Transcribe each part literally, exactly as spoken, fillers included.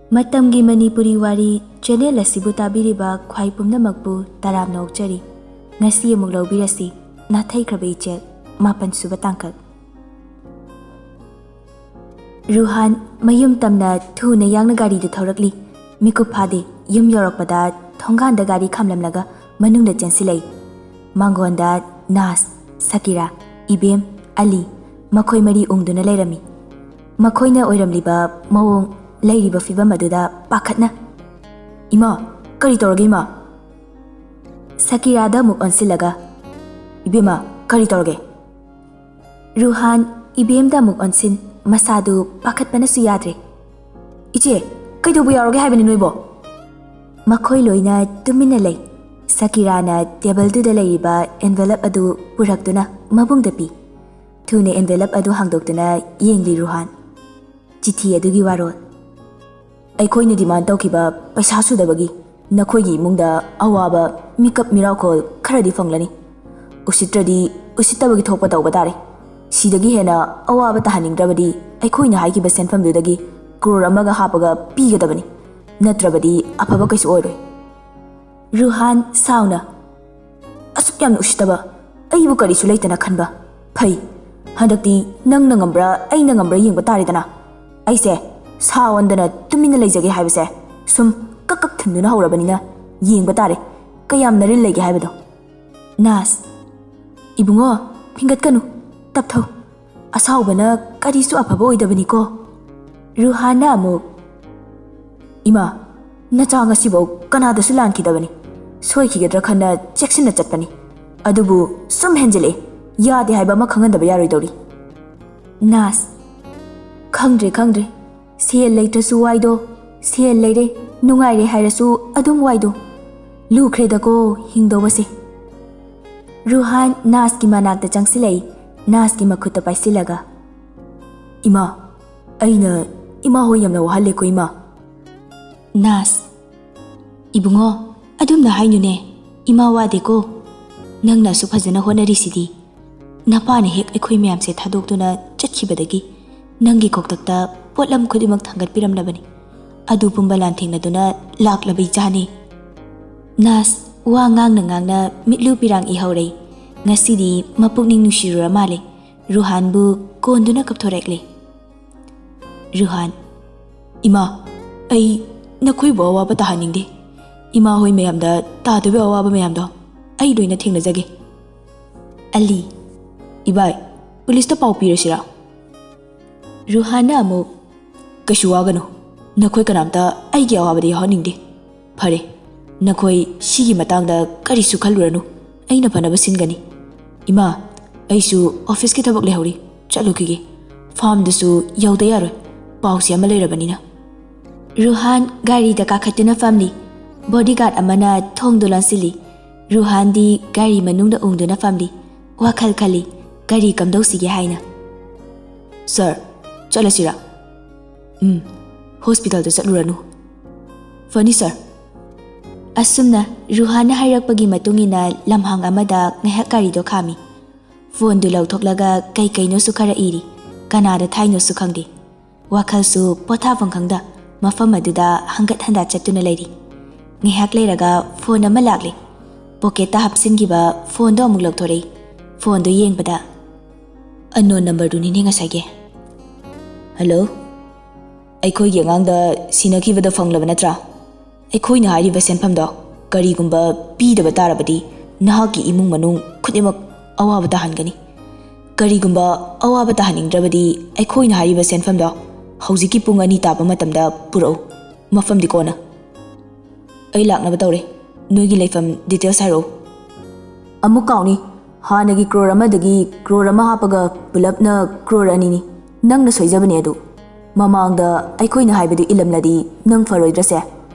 ꯃꯇꯝꯒꯤ ꯃꯅꯤꯄꯨꯔꯤ ꯋꯥꯔꯤ ꯆꯦꯅꯦꯜ ꯑꯁꯤꯕꯨ ꯇꯥꯕꯤꯔꯤꯕ ꯈ꯭ꯋꯥꯏ ꯄꯨꯝꯅꯃꯛꯄꯨ ꯇꯔꯥꯝꯅ ꯑꯣꯛꯆꯔꯤ꯫ ꯉꯁꯤ ꯑꯃꯨꯛ ꯂꯧꯕꯤꯔꯁꯤ, ꯅꯥꯊꯩꯈ꯭ꯔꯕ ꯏꯆꯦꯜ, ꯃꯥꯄꯟ ꯁꯨꯕ ꯇꯥꯡꯀꯛ꯫ ꯔꯨꯍꯥꯟ ꯃꯌꯨꯝ ꯇꯝꯅ ꯊꯨꯅ ꯌꯥꯡꯅ ꯒꯥꯔꯤꯗꯨ ꯊꯧꯔꯛꯂꯤ꯫ ꯃꯤꯀꯨꯞ ꯐꯥꯗꯦ, ꯌꯨꯝ ꯌꯧꯔꯛꯄꯗ ꯊꯣꯡꯒꯥꯟꯗ ꯒꯥꯔꯤ ꯈꯥꯝꯂꯝꯂꯒ ꯃꯅꯨꯡꯗ ꯆꯦꯟꯁꯤꯜꯂꯛꯏ꯫ ꯃꯥꯡꯒꯣꯟꯗ ꯅꯥꯁ, ꯁꯀꯤꯔꯥ, ꯏꯕꯦꯝ, ꯑꯂꯤ, ꯃꯈꯣꯏ ꯃꯔꯤ ꯎꯪꯗꯨꯅ ꯂꯩꯔꯝꯃꯤ꯫ ꯃꯈꯣꯏꯅ ꯑꯣꯏꯔꯝꯂꯤꯕ ꯃꯑꯣꯡ, ꯂꯩꯔꯤꯕ ꯐꯤꯕꯝ ꯑꯗꯨꯗ ꯄꯥꯈꯠꯅ, "ꯏꯃꯥ, ꯀꯔꯤ ꯇꯧꯔꯒꯦ, ꯏꯃꯥ?" ꯁꯀꯤꯔꯥꯗ ꯑꯃꯨꯛ ꯑꯣꯟꯁꯤꯜꯂꯒ, "ꯏꯕꯦꯝꯃ, ꯀꯔꯤ ꯇꯧꯔꯒꯦ?" ꯔꯨꯍꯥꯟ ꯏꯕꯦꯝꯗ ꯑꯃꯨꯛ ꯑꯣꯟꯁꯤꯟ, ꯃꯁꯥꯗꯨ ꯄꯥꯈꯠꯄꯅꯁꯨ ꯌꯥꯗ꯭ꯔꯦ꯫ "ꯏꯆꯦ, ꯀꯩꯗꯧꯕ ꯌꯥꯎꯔꯒꯦ ꯍꯥꯏꯕꯅꯤ ꯅꯣꯏꯕꯣ?" ꯃꯈꯣꯏ ꯂꯣꯏꯅ ꯇꯨꯃꯤꯟꯅ ꯂꯩ꯫ ꯁꯀꯤꯔꯥꯅ ꯇꯦꯕꯜꯗꯨꯗ ꯂꯩꯔꯤꯕ ꯑꯦꯟꯚꯦꯂꯞ ꯑꯗꯨ ꯄꯨꯔꯛꯇꯨꯅ ꯃꯕꯨꯡꯗ ꯄꯤ꯫ ꯊꯨꯅ ꯑꯦꯟꯚꯦꯂꯞ ꯑꯗꯨ ꯍꯥꯡꯗꯣꯛꯇꯨꯅ ꯌꯦꯡꯂꯤ ꯔꯨꯍꯥꯟ꯫ ꯆꯤꯊꯤ ꯑꯗꯨꯒꯤ ꯋꯥꯔꯣꯜ꯫ "ꯑꯩꯈꯣꯏꯅ ꯗꯤꯃꯥꯟ ꯇꯧꯈꯤꯕ ꯄꯩꯁꯥ ꯁꯨꯗꯕꯒꯤ ꯅꯈꯣꯏꯒꯤ ꯏꯃꯨꯡꯗ ꯑꯋꯥꯕ, ꯃꯤꯀꯞ ꯃꯤꯔꯥꯎꯈꯣꯜ ꯈꯔꯗꯤ ꯐꯪꯂꯅꯤ꯫ ꯎꯁꯤꯠꯇ꯭ꯔꯗꯤ ꯎꯁꯤꯠꯇꯕꯒꯤ ꯊꯣꯛꯄ ꯇꯧꯕ ꯇꯥꯔꯦ꯫ ꯁꯤꯗꯒꯤ ꯍꯦꯟꯅ ꯑꯋꯥꯕ ꯇꯥꯍꯟꯅꯤꯡꯗ꯭ꯔꯕꯗꯤ ꯑꯩꯈꯣꯏꯅ ꯍꯥꯏꯈꯤꯕ ꯁꯦꯟꯐꯝꯗꯨꯗꯒꯤ ꯀ꯭ꯔꯣꯔ ꯑꯃꯒ ꯍꯥꯞꯄꯒ ꯄꯤꯒꯗꯕꯅꯤ꯫ ꯅꯠꯇ꯭ꯔꯕꯗꯤ ꯑꯐꯕ ꯀꯩꯁꯨ ꯑꯣꯏꯔꯣꯏ꯫" ꯔꯨꯍꯥꯟ ꯁꯥꯎꯅ, "ꯑꯁꯨꯛ ꯌꯥꯝꯅ ꯎꯁꯤꯠꯇꯕ, ꯑꯩꯕꯨ ꯀꯔꯤꯁꯨ ꯂꯩꯇꯅ ꯈꯟꯕ꯫ ꯐꯩ, ꯍꯟꯗꯛꯇꯤ ꯅꯪꯅ ꯉꯝꯕ꯭ꯔꯥ ꯑꯩꯅ ꯉꯝꯕ꯭ꯔꯥ ꯌꯦꯡꯕ ꯇꯥꯔꯦꯗꯅ꯫ ꯑꯩꯁꯦ ꯁꯥ ꯑꯣꯟꯗꯅ ꯇꯨꯃꯤꯟꯅ ꯂꯩꯖꯒꯦ ꯍꯥꯏꯕꯁꯦ ꯁꯨꯝ ꯀꯛ ꯀꯛ ꯊꯤꯟꯗꯨꯅ ꯍꯧꯔꯕꯅꯤꯅ ꯌꯦꯡꯕ ꯇꯥꯔꯦ ꯀꯌꯥꯝ ꯅꯔꯤꯜ ꯂꯩꯒꯦ ꯍꯥꯏꯕꯗꯣ꯫" ꯅꯥꯁ, "ꯏꯕꯨꯡꯉꯣ, ꯐꯤꯡꯒꯠꯀꯅꯨ, ꯇꯞꯊꯧ꯫ ꯑꯁꯥꯎꯕꯅ ꯀꯔꯤꯁꯨ ꯑꯐꯕ ꯑꯣꯏꯗꯕꯅꯤꯀꯣ꯫" ꯔꯨꯍꯥꯟꯅ ꯑꯃꯨꯛ, "ꯏꯃꯥ, ꯅꯆꯥ ꯉꯁꯤꯐꯥꯎ ꯀꯅꯥꯗꯁꯨ ꯂꯥꯟꯈꯤꯗꯕꯅꯤ꯫ ꯁꯣꯏꯈꯤꯒꯗ꯭ꯔꯥ ꯈꯟꯅ ꯆꯦꯛꯁꯤꯟꯅ ꯆꯠꯄꯅꯤ꯫ ꯑꯗꯨꯕꯨ ꯁꯨꯝ ꯍꯦꯟꯖꯤꯜꯂꯛꯑꯦ꯫ ꯌꯥꯗꯦ ꯍꯥꯏꯕ ꯑꯃ ꯈꯪꯍꯟꯗꯕ ꯌꯥꯔꯣꯏꯗꯧꯔꯤ꯫" ꯅꯥꯁ, "ꯈꯪꯗ꯭ꯔꯦ, ꯈꯪꯗ꯭ꯔꯦ꯫ ꯁꯦꯜ ꯂꯩꯇ꯭ꯔꯁꯨ ꯋꯥꯏꯗꯣ, ꯁꯦꯜ ꯂꯩꯔꯦ, ꯅꯨꯡꯉꯥꯏꯔꯦ ꯍꯥꯏꯔꯁꯨ ꯑꯗꯨꯝ ꯋꯥꯏꯗꯣ꯫ ꯂꯨꯈ꯭ꯔꯦꯗꯀꯣ ꯍꯤꯡꯗꯧꯕꯁꯦ꯫" ꯔꯨꯍꯥꯟ ꯅꯥꯁꯀꯤ ꯃꯅꯥꯛꯇ ꯆꯪꯁꯤꯜꯂꯛꯏ, ꯅꯥꯁꯀꯤ ꯃꯈꯨꯠꯇ ꯄꯥꯏꯁꯤꯜꯂꯒ, "ꯏꯃꯥ, ꯑꯩꯅ ꯏꯃꯥ ꯍꯣꯏ ꯌꯥꯝꯅ ꯋꯥꯍꯜꯂꯦꯀꯣ, ꯏꯃꯥ꯫" ꯅꯥꯁ, "ꯏꯕꯨꯡꯉꯣ, ꯑꯗꯨꯝꯅ ꯍꯥꯏꯅꯨꯅꯦ, ꯏꯃꯥ ꯋꯥꯗꯦꯀꯣ꯫ ꯅꯪꯅ ꯑꯁꯨꯛ ꯐꯖꯅ ꯍꯣꯠꯅꯔꯤꯁꯤꯗꯤ꯫ ꯅꯄꯥꯅ ꯍꯦꯛ ꯑꯩꯈꯣꯏ ꯃꯌꯥꯝꯁꯦ ꯊꯥꯗꯣꯛꯇꯨꯅ ꯆꯠꯈꯤꯕꯗꯒꯤ ꯅꯪꯒꯤ ꯀꯣꯛꯇꯛꯇ ꯄꯣꯠꯂꯝ ꯈꯨꯗꯤꯡꯃꯛ ꯊꯥꯡꯒꯠꯄꯤꯔꯝꯂꯕꯅꯤ꯫ ꯑꯗꯨ ꯄꯨꯝꯕ ꯂꯥꯟꯊꯦꯡꯅꯗꯨꯅ ꯂꯥꯛꯂꯕ ꯏꯆꯥꯅꯤ꯫ ꯅꯥꯁ ꯋꯥ ꯉꯥꯡꯅ ꯉꯥꯡꯅ ꯃꯤꯠꯂꯨ ꯄꯤꯔꯥꯡ ꯏꯍꯧꯔꯦ꯫ ꯉꯁꯤꯗꯤ ꯃꯄꯨꯛꯅꯤꯡ ꯅꯨꯡꯁꯤꯔꯨꯔ ꯃꯥꯜꯂꯦ꯫ ꯔꯨꯍꯥꯟꯕꯨ ꯀꯣꯟꯗꯨꯅ ꯀꯞꯊꯣꯔꯛꯂꯦ꯫ ꯔꯨꯍꯥꯟ, "ꯏꯃꯥ, ꯑꯩ ꯅꯈꯣꯏꯕꯨ ꯑꯋꯥꯕ ꯇꯥꯍꯟꯅꯤꯡꯗꯦ꯫ ꯏꯃꯥ ꯍꯣꯏ ꯃꯌꯥꯝꯗ ꯇꯥꯗꯕ ꯑꯋꯥꯕ ꯃꯌꯥꯝꯗꯣ ꯑꯩ ꯂꯣꯏꯅ ꯊꯦꯡꯅꯖꯒꯦ꯫" ꯑꯂꯤ, "ꯏꯕꯥꯏ, ꯄꯨꯂꯤꯁꯇ ꯄꯥꯎ ꯄꯤꯔꯁꯤꯔꯥ?" ꯔꯨꯍꯥꯟꯅ ꯑꯃꯨꯛ, "ꯀꯩꯁꯨ ꯋꯥꯒꯅꯨ, ꯅꯈꯣꯏ ꯀꯅꯥꯝꯇ ꯑꯩꯒꯤ ꯑꯋꯥꯕꯗ ꯌꯥꯎꯍꯟꯅꯤꯡꯗꯦ꯫ ꯐꯔꯦ, ꯅꯈꯣꯏ ꯁꯤꯒꯤ ꯃꯇꯥꯡꯗ ꯀꯔꯤꯁꯨ ꯈꯜꯂꯨꯔꯅꯨ, ꯑꯩꯅ ꯐꯅꯕ ꯁꯤꯟꯒꯅꯤ꯫ ꯏꯃꯥ, ꯑꯩꯁꯨ ꯑꯣꯐꯤꯁꯀꯤ ꯊꯕꯛ ꯂꯩꯍꯧꯔꯤ, ꯆꯠꯂꯨꯈꯤꯒꯦ꯫ ꯐꯥꯔꯝꯗꯁꯨ ꯌꯧꯗ ꯌꯥꯔꯣꯏ, ꯄꯥꯎꯁꯦ ꯑꯃ ꯂꯩꯔꯕꯅꯤꯅ꯫" ꯔꯨꯍꯥꯟ ꯒꯥꯔꯤꯗ ꯀꯥꯈꯠꯇꯨꯅ ꯐꯝꯂꯤ꯫ ꯕꯣꯗꯤꯒꯥꯔꯗ ꯑꯃꯅ ꯊꯣꯡꯗꯨ ꯂꯣꯟꯁꯤꯜꯂꯤ꯫ ꯔꯨꯍꯥꯟꯗꯤ ꯒꯥꯔꯤ ꯃꯅꯨꯡꯗ ꯎꯪꯗꯨꯅ ꯐꯝꯂꯤ꯫ ꯋꯥꯈꯜ ꯈꯜꯂꯤ, ꯀꯔꯤ ꯀꯝꯗꯧꯁꯤꯒꯦ ꯍꯥꯏꯅ꯫ "ꯁꯥꯔ, ꯆꯠꯂꯁꯤꯔꯥ?" "ꯎꯝ, ꯍꯣꯁꯄꯤꯇꯥꯜꯗ ꯆꯠꯂꯨꯔꯅꯨ꯫" "ꯐꯅꯤ, ꯁꯥꯔ꯫" ꯑꯁꯨꯝꯅ ꯔꯨꯍꯥꯟꯅ ꯍꯥꯏꯔꯛꯄꯒꯤ ꯃꯇꯨꯡ ꯏꯟꯅ ꯂꯝꯍꯥꯡ ꯑꯃꯗ ꯉꯥꯏꯍꯥꯛ ꯒꯥꯔꯤꯗꯣ ꯈꯥꯝꯃꯤ꯫ ꯐꯣꯟꯗꯨ ꯂꯧꯊꯣꯛꯂꯒ ꯀꯩ ꯀꯩꯅꯣꯁꯨ ꯈꯔ ꯏꯔꯤ꯫ ꯀꯅꯥꯗ ꯊꯥꯏꯅꯣꯁꯨ ꯈꯪꯗꯦ꯫ ꯋꯥꯈꯜꯁꯨ ꯄꯣꯊꯥꯐꯝ ꯈꯪꯗ ꯃꯐꯝ ꯑꯗꯨꯗ ꯍꯪꯒꯠ ꯍꯟꯗ ꯆꯠꯇꯨꯅ ꯂꯩꯔꯤ꯫ ꯉꯥꯏꯍꯥꯛ ꯂꯩꯔꯒ ꯐꯣꯟ ꯑꯃ ꯂꯥꯛꯂꯦ꯫ ꯄꯣꯀꯦꯠꯇ ꯍꯥꯞꯆꯤꯟꯈꯤꯕ ꯐꯣꯟꯗꯣ ꯑꯃꯨꯛ ꯂꯧꯊꯣꯔꯛꯏ꯫ ꯐꯣꯟꯗꯣ ꯌꯦꯡꯕꯗ ꯑꯟꯅꯣꯟ ꯅꯝꯕꯔꯗꯨꯅꯤꯅꯦ ꯉꯁꯥꯏꯒꯤ꯫ "ꯍꯜꯂꯣ, ꯑꯩꯈꯣꯏꯒꯤ ꯑꯉꯥꯡꯗ ꯁꯤꯟꯅꯈꯤꯕꯗ ꯐꯪꯂꯕ ꯅꯠꯇ꯭ꯔꯥ? ꯑꯩꯈꯣꯏꯅ ꯍꯥꯏꯔꯤꯕ ꯁꯦꯟꯐꯝꯗꯣ ꯀꯔꯤꯒꯨꯝꯕ ꯄꯤꯗꯕ ꯇꯥꯔꯕꯗꯤ ꯅꯍꯥꯛꯀꯤ ꯏꯃꯨꯡ ꯃꯅꯨꯡ ꯈꯨꯗꯤꯡꯃꯛ ꯑꯋꯥꯕ ꯇꯥꯍꯟꯒꯅꯤ꯫ ꯀꯔꯤꯒꯨꯝꯕ ꯑꯋꯥꯕ ꯇꯥꯍꯟꯅꯤꯡꯗ꯭ꯔꯕꯗꯤ ꯑꯩꯈꯣꯏꯅ ꯍꯥꯏꯔꯤꯕ ꯁꯦꯟꯐꯝꯗꯣ ꯍꯧꯖꯤꯛꯀꯤ ꯄꯨꯡ ꯑꯅꯤ ꯇꯥꯕ ꯃꯇꯝꯗ ꯄꯨꯔꯛꯎ꯫ ꯃꯐꯝꯗꯤ ꯀꯣꯟꯅ꯫ ꯑꯩ ꯂꯥꯛꯅꯕ ꯇꯧꯔꯦ꯫ ꯅꯣꯏꯒꯤ ꯂꯩꯐꯝ ꯗꯤꯇꯦꯜꯁ ꯍꯥꯏꯔꯛꯎ꯫" "ꯑꯃꯨꯛ ꯀꯥꯎꯅꯤ꯫ ꯍꯥꯟꯅꯒꯤ ꯀ꯭ꯔꯣꯔ ꯑꯃꯗꯒꯤ ꯀ꯭ꯔꯣꯔ ꯑꯃ ꯍꯥꯞꯄꯒ ꯄꯨꯂꯞꯅ ꯀ꯭ꯔꯣꯔ ꯑꯅꯤꯅꯤ꯫ ꯅꯪꯅ ꯁꯣꯏꯖꯕꯅꯦ ꯑꯗꯨ꯫ ꯃꯃꯥꯡꯗ ꯑꯩꯈꯣꯏꯅ ꯍꯥꯏꯕꯗꯨ ꯏꯜꯂꯝꯂꯗꯤ ꯅꯪ ꯐꯔꯣꯏꯗ꯭ꯔꯁꯦ꯫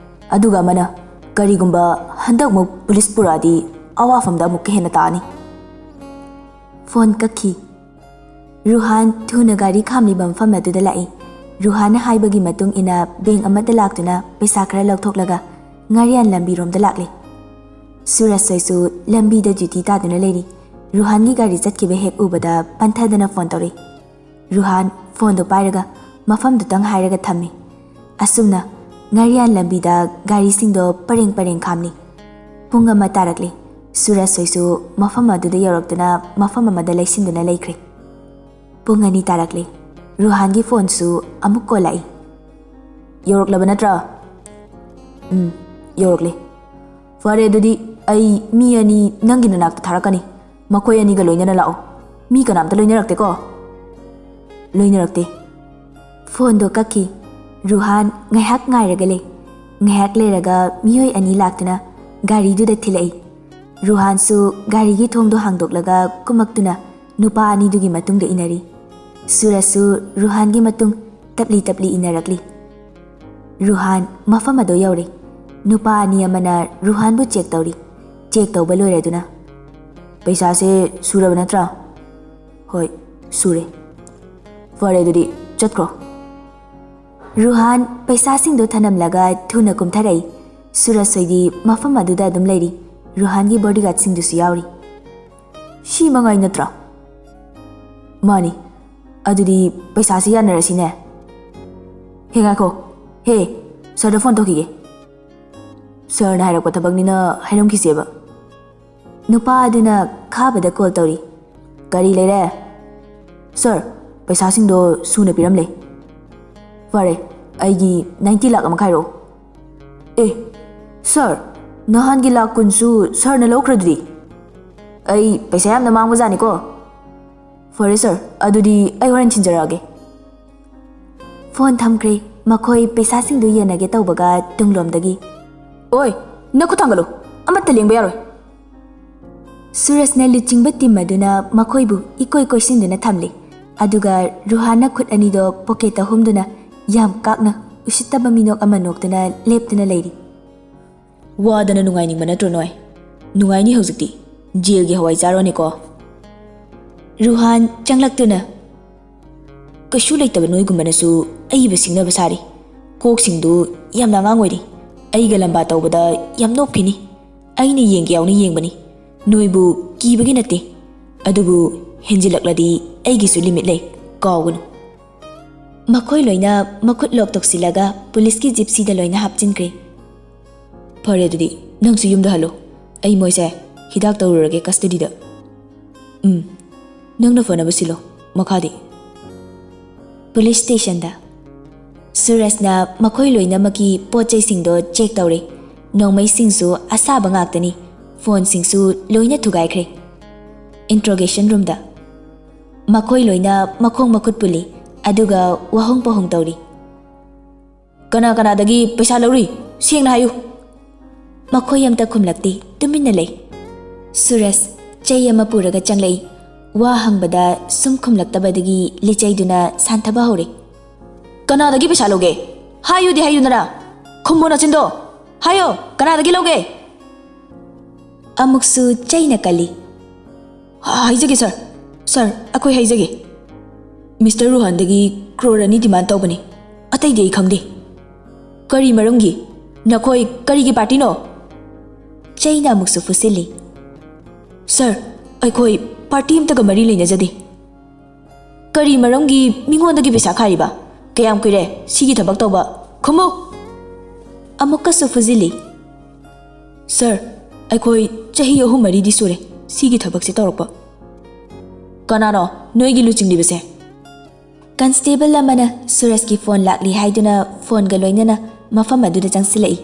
ꯑꯗꯨꯒ ꯑꯃꯅ, ꯀꯔꯤꯒꯨꯝꯕ ꯍꯟꯗꯛꯃꯨꯛ ꯄꯨꯂꯤꯁ ꯄꯨꯔꯛꯑꯗꯤ ꯑꯋꯥꯐꯝꯗ ꯑꯃꯨꯛꯀ ꯍꯦꯟꯅ ꯇꯥꯅꯤ꯫" ꯐꯣꯟ ꯀꯛꯈꯤ꯫ ꯔꯨꯍꯥꯟ ꯊꯨꯅ ꯒꯥꯔꯤ ꯈꯥꯝꯂꯤꯕ ꯃꯐꯝ ꯑꯗꯨꯗ ꯂꯥꯛꯏ꯫ ꯔꯨꯍꯥꯟꯅ ꯍꯥꯏꯕꯒꯤ ꯃꯇꯨꯡ ꯏꯟꯅ ꯕꯦꯡꯛ ꯑꯃꯗ ꯂꯥꯛꯇꯨꯅ ꯄꯩꯁꯥ ꯈꯔ ꯂꯧꯊꯣꯛꯂꯒ ꯉꯥꯔꯤꯌꯥꯟ ꯂꯝꯕꯤꯔꯣꯝꯗ ꯂꯥꯛꯂꯤ꯫ ꯁꯨꯔꯖ ꯍꯣꯏꯁꯨ ꯂꯝꯕꯤꯗ ꯗ꯭ꯌꯨꯇꯤ ꯇꯥꯗꯨꯅ ꯂꯩꯔꯤ꯫ ꯔꯨꯍꯥꯟꯒꯤ ꯒꯥꯔꯤ ꯆꯠꯈꯤꯕ ꯍꯦꯛ ꯎꯕꯗ ꯄꯟꯊꯗꯅ ꯐꯣꯟ ꯇꯧꯔꯛꯏ꯫ ꯔꯨꯍꯥꯟ ꯐꯣꯟꯗꯣ ꯄꯥꯏꯔꯒ ꯃꯐꯝꯗꯨꯇꯪ ꯍꯥꯏꯔꯒ ꯊꯝꯃꯤ꯫ ꯑꯁꯨꯝꯅ ꯉꯥꯔꯤꯌꯥꯟ ꯂꯝꯕꯤꯗ ꯒꯥꯔꯤꯁꯤꯡꯗꯣ ꯄꯔꯦꯡ ꯄꯔꯦꯡ ꯈꯥꯝꯂꯤ꯫ ꯄꯨꯡ ꯑꯃ ꯇꯥꯔꯛꯂꯤ꯫ ꯁꯨꯔꯖ ꯍꯣꯏꯁꯨ ꯃꯐꯝ ꯑꯗꯨꯗ ꯌꯧꯔꯛꯇꯨꯅ ꯃꯐꯝ ꯑꯃꯗ ꯂꯩꯁꯤꯟꯗꯨꯅ ꯂꯩꯈ꯭ꯔꯦ꯫ ꯄꯨꯡ ꯑꯅꯤ ꯇꯥꯔꯛꯂꯤ꯫ ꯔꯨꯍꯥꯟꯒꯤ ꯐꯣꯟꯁꯨ ꯑꯃꯨꯛ ꯀꯣꯜꯂꯛꯏ꯫ "ꯌꯧꯔꯛꯂꯕ ꯅꯠꯇ꯭ꯔꯥ?" "ꯎꯝ, ꯌꯧꯔꯛꯂꯦ꯫" "ꯐꯔꯦ, ꯑꯗꯨꯗꯤ ꯑꯩ ꯃꯤ ꯑꯅꯤ ꯅꯪꯒꯤ ꯅꯅꯥꯛꯇ ꯊꯥꯔꯛꯀꯅꯤ꯫ ꯃꯈꯣꯏ ꯑꯅꯤꯒ ꯂꯣꯏꯅꯅ ꯂꯥꯛꯑꯣ꯫ ꯃꯤ ꯀꯅꯥꯝꯇ ꯂꯣꯏꯅꯔꯛꯇꯦꯀꯣ?" "ꯂꯣꯏꯅꯔꯛꯇꯦ꯫" ꯐꯣꯟꯗꯣ ꯀꯛꯈꯤ꯫ ꯔꯨꯍꯥꯟ ꯉꯥꯏꯍꯥꯛ ꯉꯥꯏꯔꯒ ꯂꯩ꯫ ꯉꯥꯏꯍꯥꯛ ꯂꯩꯔꯒ ꯃꯤꯑꯣꯏ ꯑꯅꯤ ꯂꯥꯛꯇꯨꯅ ꯒꯥꯔꯤꯗꯨꯗ ꯊꯤꯜꯂꯛꯏ꯫ ꯔꯨꯍꯥꯟꯁꯨ ꯒꯥꯔꯤꯒꯤ ꯊꯣꯡꯗꯣ ꯍꯥꯡꯗꯣꯛꯂꯒ ꯀꯨꯝꯃꯛꯇꯨꯅ ꯅꯨꯄꯥ ꯑꯅꯤꯗꯨꯒꯤ ꯃꯇꯨꯡꯗ ꯏꯟꯅꯔꯤ꯫ ꯁꯨꯔꯖꯁꯨ ꯔꯨꯍꯥꯟꯒꯤ ꯃꯇꯨꯡ ꯇꯞꯂꯤ ꯇꯞꯂꯤ ꯏꯟꯅꯔꯛꯂꯤ꯫ ꯔꯨꯍꯥꯟ ꯃꯐꯝ ꯑꯗꯨ ꯌꯧꯔꯦ꯫ ꯅꯨꯄꯥ ꯑꯅꯤ ꯑꯃꯅ ꯔꯨꯍꯥꯟꯕꯨ ꯆꯦꯛ ꯇꯧꯔꯤ꯫ ꯆꯦꯛ ꯇꯧꯕ ꯂꯣꯏꯔꯗꯨꯅ, "ꯄꯩꯁꯥꯁꯦ ꯁꯨꯔꯕ ꯅꯠꯇ꯭ꯔꯥ?" "ꯍꯣꯏ, ꯁꯨꯔꯦ꯫" "ꯐꯔꯦ, ꯑꯗꯨꯗꯤ ꯆꯠꯈ꯭ꯔꯣ꯫" ꯔꯨꯍꯥꯟ ꯄꯩꯁꯥꯁꯤꯡꯗꯣ ꯊꯅꯝꯂꯒ ꯊꯨꯅ ꯀꯨꯝꯊꯔꯛꯏ꯫ ꯁꯨꯔꯖ ꯍꯣꯏꯗꯤ ꯃꯐꯝ ꯑꯗꯨꯗ ꯑꯗꯨꯝ ꯂꯩꯔꯤ꯫ ꯔꯨꯍꯥꯟꯒꯤ ꯕꯣꯗꯤꯒꯥꯔꯗꯁꯤꯡꯗꯨꯁꯨ ꯌꯥꯎꯔꯤ꯫ "ꯁꯤ ꯃꯉꯥꯏ ꯅꯠꯇ꯭ꯔꯥ?" "ꯃꯥꯅꯤ꯫ ꯑꯗꯨꯗꯤ ꯄꯩꯁꯥꯁꯤ ꯌꯥꯅꯔꯁꯤꯅꯦ꯫" "ꯍꯦ, ꯉꯥꯏꯈꯣ꯫ ꯍꯦ, ꯁꯥꯔꯗ ꯐꯣꯟ ꯇꯧꯈꯤꯒꯦ꯫ ꯁꯥꯔꯅ ꯍꯥꯏꯔꯛꯄ ꯊꯕꯛꯅꯤꯅ ꯍꯥꯏꯔꯝꯈꯤꯁꯦꯕ꯫" ꯅꯨꯄꯥ ꯑꯗꯨꯅ ꯈꯥꯕꯗ ꯀꯣꯜ ꯇꯧꯔꯤ꯫ "ꯀꯔꯤ ꯂꯩꯔꯦ?" "ꯁꯥꯔ, ꯄꯩꯁꯥꯁꯤꯡꯗꯣ ꯁꯨꯅ ꯄꯤꯔꯝꯂꯦ꯫" "ꯐꯔꯦ, ꯑꯩꯒꯤ ꯅꯥꯏꯟꯇꯤ ꯂꯥꯛ ꯑꯃ ꯈꯥꯏꯔꯛꯑꯣ꯫" "ꯑꯦ, ꯁꯥꯔ, ꯅꯍꯥꯟꯒꯤ ꯂꯥꯛ ꯀꯨꯟꯁꯨ ꯁꯥꯔꯅ ꯂꯧꯈ꯭ꯔꯗꯨꯗꯤ?" "ꯑꯩ ꯄꯩꯁꯥ ꯌꯥꯝꯅ ꯃꯥꯡꯕꯖꯥꯠꯅꯤꯀꯣ꯫" "ꯐꯔꯦ ꯁꯥꯔ, ꯑꯗꯨꯗꯤ ꯑꯩ ꯍꯣꯔꯦꯟ ꯊꯤꯟꯖꯔꯛꯑꯒꯦ꯫" ꯐꯣꯟ ꯊꯝꯈ꯭ꯔꯦ꯫ ꯃꯈꯣꯏ ꯄꯩꯁꯥꯁꯤꯡꯗꯨ ꯌꯦꯟꯅꯒꯦ ꯇꯧꯕꯒ ꯇꯨꯡꯂꯣꯝꯗꯒꯤ, "ꯑꯣꯏ, ꯅꯈꯨꯠ ꯊꯥꯡꯒꯠꯂꯨ, ꯑꯃꯠꯇ ꯂꯦꯡꯕ ꯌꯥꯔꯣꯏ꯫" ꯁꯨꯔꯖꯅ ꯂꯨꯆꯤꯡꯕ ꯇꯤꯝ ꯑꯗꯨꯅ ꯃꯈꯣꯏꯕꯨ ꯏꯀꯣꯏ ꯀꯣꯏꯁꯤꯟꯗꯨꯅ ꯊꯝꯂꯤ꯫ ꯑꯗꯨꯒ ꯔꯨꯍꯥꯟꯅ ꯈꯨꯠ ꯑꯅꯤꯗꯣ ꯄꯣꯀꯦꯠꯇ ꯍꯨꯝꯗꯨꯅ ꯌꯥꯝ ꯀꯥꯛꯅ ꯎꯁꯤꯠꯇꯕ ꯃꯤꯅꯣꯛ ꯑꯃ ꯅꯣꯛꯇꯨꯅ ꯂꯦꯞꯇꯨꯅ ꯂꯩꯔꯤ꯫ "ꯋꯥꯗꯅ ꯅꯨꯡꯉꯥꯏꯅꯤꯡꯕ ꯅꯠꯇ꯭ꯔꯣ ꯅꯣꯏ? ꯅꯨꯡꯉꯥꯏꯅꯤ ꯍꯧꯖꯤꯛꯇꯤ꯫ ꯖꯦꯜꯒꯤ ꯍꯋꯥꯏ ꯆꯥꯔꯣꯅꯦꯀꯣ꯫" ꯔꯨꯍꯥꯟ ꯆꯪꯂꯛꯇꯨꯅ, "ꯀꯩꯁꯨ ꯂꯩꯇꯕ ꯅꯣꯏꯒꯨꯝꯕꯅꯁꯨ ꯑꯏꯕ ꯁꯤꯡꯅꯕ ꯁꯥꯔꯤ꯫ ꯀꯣꯛꯁꯤꯡꯗꯨ ꯌꯥꯝꯅ ꯑꯉꯥꯡ ꯑꯣꯏꯔꯤ꯫ ꯑꯩꯒ ꯂꯝꯕꯥ ꯇꯧꯕꯗ ꯌꯥꯝ ꯅꯣꯛꯐꯤꯅꯤ꯫ ꯑꯩꯅ ꯌꯦꯡꯒꯦ ꯌꯥꯎꯅ ꯌꯦꯡꯕꯅꯤ꯫ ꯅꯣꯏꯕꯨ ꯀꯤꯕꯒꯤ ꯅꯠꯇꯦ꯫ ꯑꯗꯨꯕꯨ ꯍꯦꯟꯖꯤꯜꯂꯛꯂꯗꯤ ꯑꯩꯒꯤꯁꯨ ꯂꯤꯃꯤꯠ ꯂꯩ, ꯀꯥꯎꯒꯅꯨ꯫" ꯃꯈꯣꯏ ꯂꯣꯏꯅ ꯃꯈꯨꯠ ꯂꯣꯛ ꯇꯧꯁꯤꯜꯂꯒ ꯄꯨꯂꯤꯁꯀꯤ ꯖꯤꯞꯁꯤꯗ ꯂꯣꯏꯅ ꯍꯥꯞꯆꯤꯟꯈ꯭ꯔꯦ꯫ "ꯐꯔꯦ, ꯑꯗꯨꯗꯤ ꯅꯪꯁꯨ ꯌꯨꯝꯗ ꯍꯜꯂꯣ꯫ ꯑꯩ ꯃꯣꯏꯁꯦ ꯍꯤꯗꯥꯛ ꯇꯧꯔꯨꯔꯒꯦ ꯀꯁꯇꯗꯤꯗ꯫" "ꯎꯝ, ꯅꯪꯅ ꯐꯅꯕ ꯁꯤꯜꯂꯣ꯫ ꯃꯈꯥꯗꯤ?" ꯄꯨꯂꯤꯁ ꯁ꯭ꯇꯦꯁꯟꯗ ꯁꯨꯔꯖꯅ ꯃꯈꯣꯏ ꯂꯣꯏꯅꯃꯛꯀꯤ ꯄꯣꯠ ꯆꯩꯁꯤꯡꯗꯣ ꯆꯦꯛ ꯇꯧꯔꯦ꯫ ꯅꯣꯡꯃꯩꯁꯤꯡꯁꯨ ꯑꯁꯥꯕ ꯉꯥꯛꯇꯅꯤ꯫ ꯐꯣꯟꯁꯤꯡꯁꯨ ꯂꯣꯏꯅ ꯊꯨꯒꯥꯏꯈ꯭ꯔꯦ꯫ ꯏꯟꯇ꯭ꯔꯣꯒꯦꯁꯟ ꯔꯨꯝꯗ ꯃꯈꯣꯏ ꯂꯣꯏꯅ ꯃꯈꯣꯡ ꯃꯈꯨꯠ ꯄꯨꯜꯂꯤ, ꯑꯗꯨꯒ ꯋꯥꯍꯣꯡ ꯄꯥꯎꯍꯣꯡ ꯇꯧꯔꯤ꯫ "ꯀꯅꯥ ꯀꯅꯥꯗꯒꯤ ꯄꯩꯁꯥ ꯂꯧꯔꯤ? ꯁꯦꯡꯅ ꯍꯥꯏꯌꯨ꯫" ꯃꯈꯣꯏ ꯑꯝꯇ ꯈꯨꯝꯂꯛꯇꯦ, ꯇꯨꯃꯤꯟꯅ ꯂꯩ꯫ ꯁꯨꯔꯖ ꯆꯩ ꯑꯃ ꯄꯨꯔꯒ ꯆꯪꯂꯛꯏ꯫ ꯋꯥ ꯍꯪꯕꯗ ꯁꯨꯝ ꯈꯨꯝꯂꯛꯇꯕꯗꯒꯤ ꯂꯤꯆꯩꯗꯨꯅ ꯁꯥꯟꯊꯕ ꯍꯧꯔꯦ꯫ "ꯀꯅꯥꯗꯒꯤ ꯄꯩꯁꯥ ꯂꯧꯒꯦ? ꯍꯥꯏꯌꯨꯗꯤ ꯍꯥꯏꯌꯨꯗꯅ꯫ ꯈꯨꯝꯃꯣ ꯅꯆꯤꯟꯗꯣ꯫ ꯍꯥꯏꯌꯣ, ꯀꯅꯥꯗꯒꯤ ꯂꯧꯒꯦ?" ꯑꯃꯨꯛꯁꯨ ꯆꯩꯅ ꯀꯜꯂꯤ꯫ "ꯍꯥꯏꯖꯒꯦ ꯁꯥꯔ, ꯁꯥꯔ, ꯑꯩꯈꯣꯏ ꯍꯥꯏꯖꯒꯦ꯫ ꯃꯤꯁꯇꯔ ꯔꯨꯍꯥꯟꯗꯒꯤ ꯀ꯭ꯔꯣꯔ ꯑꯅꯤ ꯗꯤꯃꯥꯟ ꯇꯧꯕꯅꯤ꯫ ꯑꯇꯩꯗꯤ ꯑꯩ ꯈꯪꯗꯦ꯫" "ꯀꯔꯤ ꯃꯔꯝꯒꯤ? ꯅꯈꯣꯏ ꯀꯔꯤꯒꯤ ꯄꯥꯔꯇꯤꯅꯣ?" ꯆꯩꯅ ꯑꯃꯨꯛꯁꯨ ꯐꯨꯁꯤꯜꯂꯤ꯫ "ꯁꯥꯔ, ꯑꯩꯈꯣꯏ ꯄꯥꯔꯇꯤ ꯑꯝꯇꯒ ꯃꯔꯤ ꯂꯩꯅꯖꯗꯦ꯫" "ꯀꯔꯤ ꯃꯔꯝꯒꯤ ꯃꯤꯉꯣꯟꯗꯒꯤ ꯄꯩꯁꯥ ꯈꯥꯏꯔꯤꯕ? ꯀꯌꯥꯝ ꯀꯨꯏꯔꯦ ꯁꯤꯒꯤ ꯊꯕꯛ ꯇꯧꯕ? ꯈꯨꯝꯃꯨ!" ꯑꯃꯨꯛꯀꯁꯨ ꯐꯨꯖꯤꯜꯂꯤ꯫ "ꯁꯥꯔ, ꯑꯩꯈꯣꯏ ꯆꯍꯤ ꯑꯍꯨꯝ ꯃꯔꯤꯗꯤ ꯁꯨꯔꯦ ꯁꯤꯒꯤ ꯊꯕꯛꯁꯦ ꯇꯧꯔꯛꯄ꯫" "ꯀꯅꯥꯅꯣ ꯅꯣꯏꯒꯤ ꯂꯨꯆꯤꯡꯂꯤꯕꯁꯦ?" ꯀꯟꯁꯇꯦꯕꯜ ꯑꯃꯅ ꯁꯨꯔꯖꯀꯤ ꯐꯣꯟ ꯂꯥꯛꯂꯤ ꯍꯥꯏꯗꯨꯅ ꯐꯣꯟꯒ ꯂꯣꯏꯅꯅ ꯃꯐꯝ ꯑꯗꯨꯗ ꯆꯪꯁꯤꯜꯂꯛꯏ꯫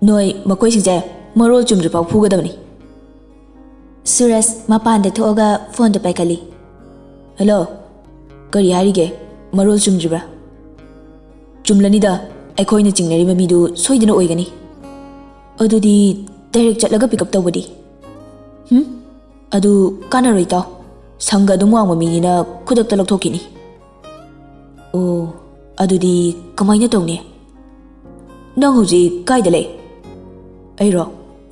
"ꯅꯣꯏ ꯃꯈꯣꯏꯁꯤꯡꯁꯦ ꯃꯔꯣꯜ ꯆꯨꯝꯗ꯭ꯔꯤꯐꯥꯎ ꯐꯨꯒꯗꯕꯅꯤ꯫" ꯁꯨꯔꯖ ꯃꯄꯥꯟꯗ ꯊꯣꯛꯑꯒ ꯐꯣꯟꯗꯣ ꯄꯥꯏꯈꯠꯂꯤ꯫ "ꯍꯜꯂꯣ, ꯀꯔꯤ ꯍꯥꯏꯔꯤꯒꯦ? ꯃꯔꯣꯜ ꯆꯨꯝꯗ꯭ꯔꯤꯕ꯭ꯔꯥ?" "ꯆꯨꯝꯂꯅꯤꯗ, ꯑꯩꯈꯣꯏꯅ ꯆꯤꯡꯅꯔꯤꯕ ꯃꯤꯗꯨ ꯁꯣꯏꯗꯅ ꯑꯣꯏꯒꯅꯤ꯫" "ꯑꯗꯨꯗꯤ ꯗꯥꯏꯔꯦꯛ ꯆꯠꯂꯒ ꯄꯤꯛ ꯑꯞ ꯇꯧꯕꯗꯤ?" "ꯍꯨꯝ? ꯑꯗꯨ ꯀꯥꯟꯅꯔꯣꯏ ꯏꯇꯥꯎ, ꯁꯪꯒ ꯑꯗꯨꯝ ꯋꯥꯡꯕ ꯃꯤꯅꯤꯅ ꯈꯨꯗꯛꯇ ꯂꯧꯊꯣꯛꯈꯤꯅꯤ꯫" "ꯑꯣ, ꯑꯗꯨꯗꯤ ꯀꯃꯥꯏꯅ ꯇꯧꯅꯤ? ꯅꯪ ꯍꯧꯖꯤꯛ ꯀꯥꯏꯗ ꯂꯩ?" "ꯑꯩꯔꯣ?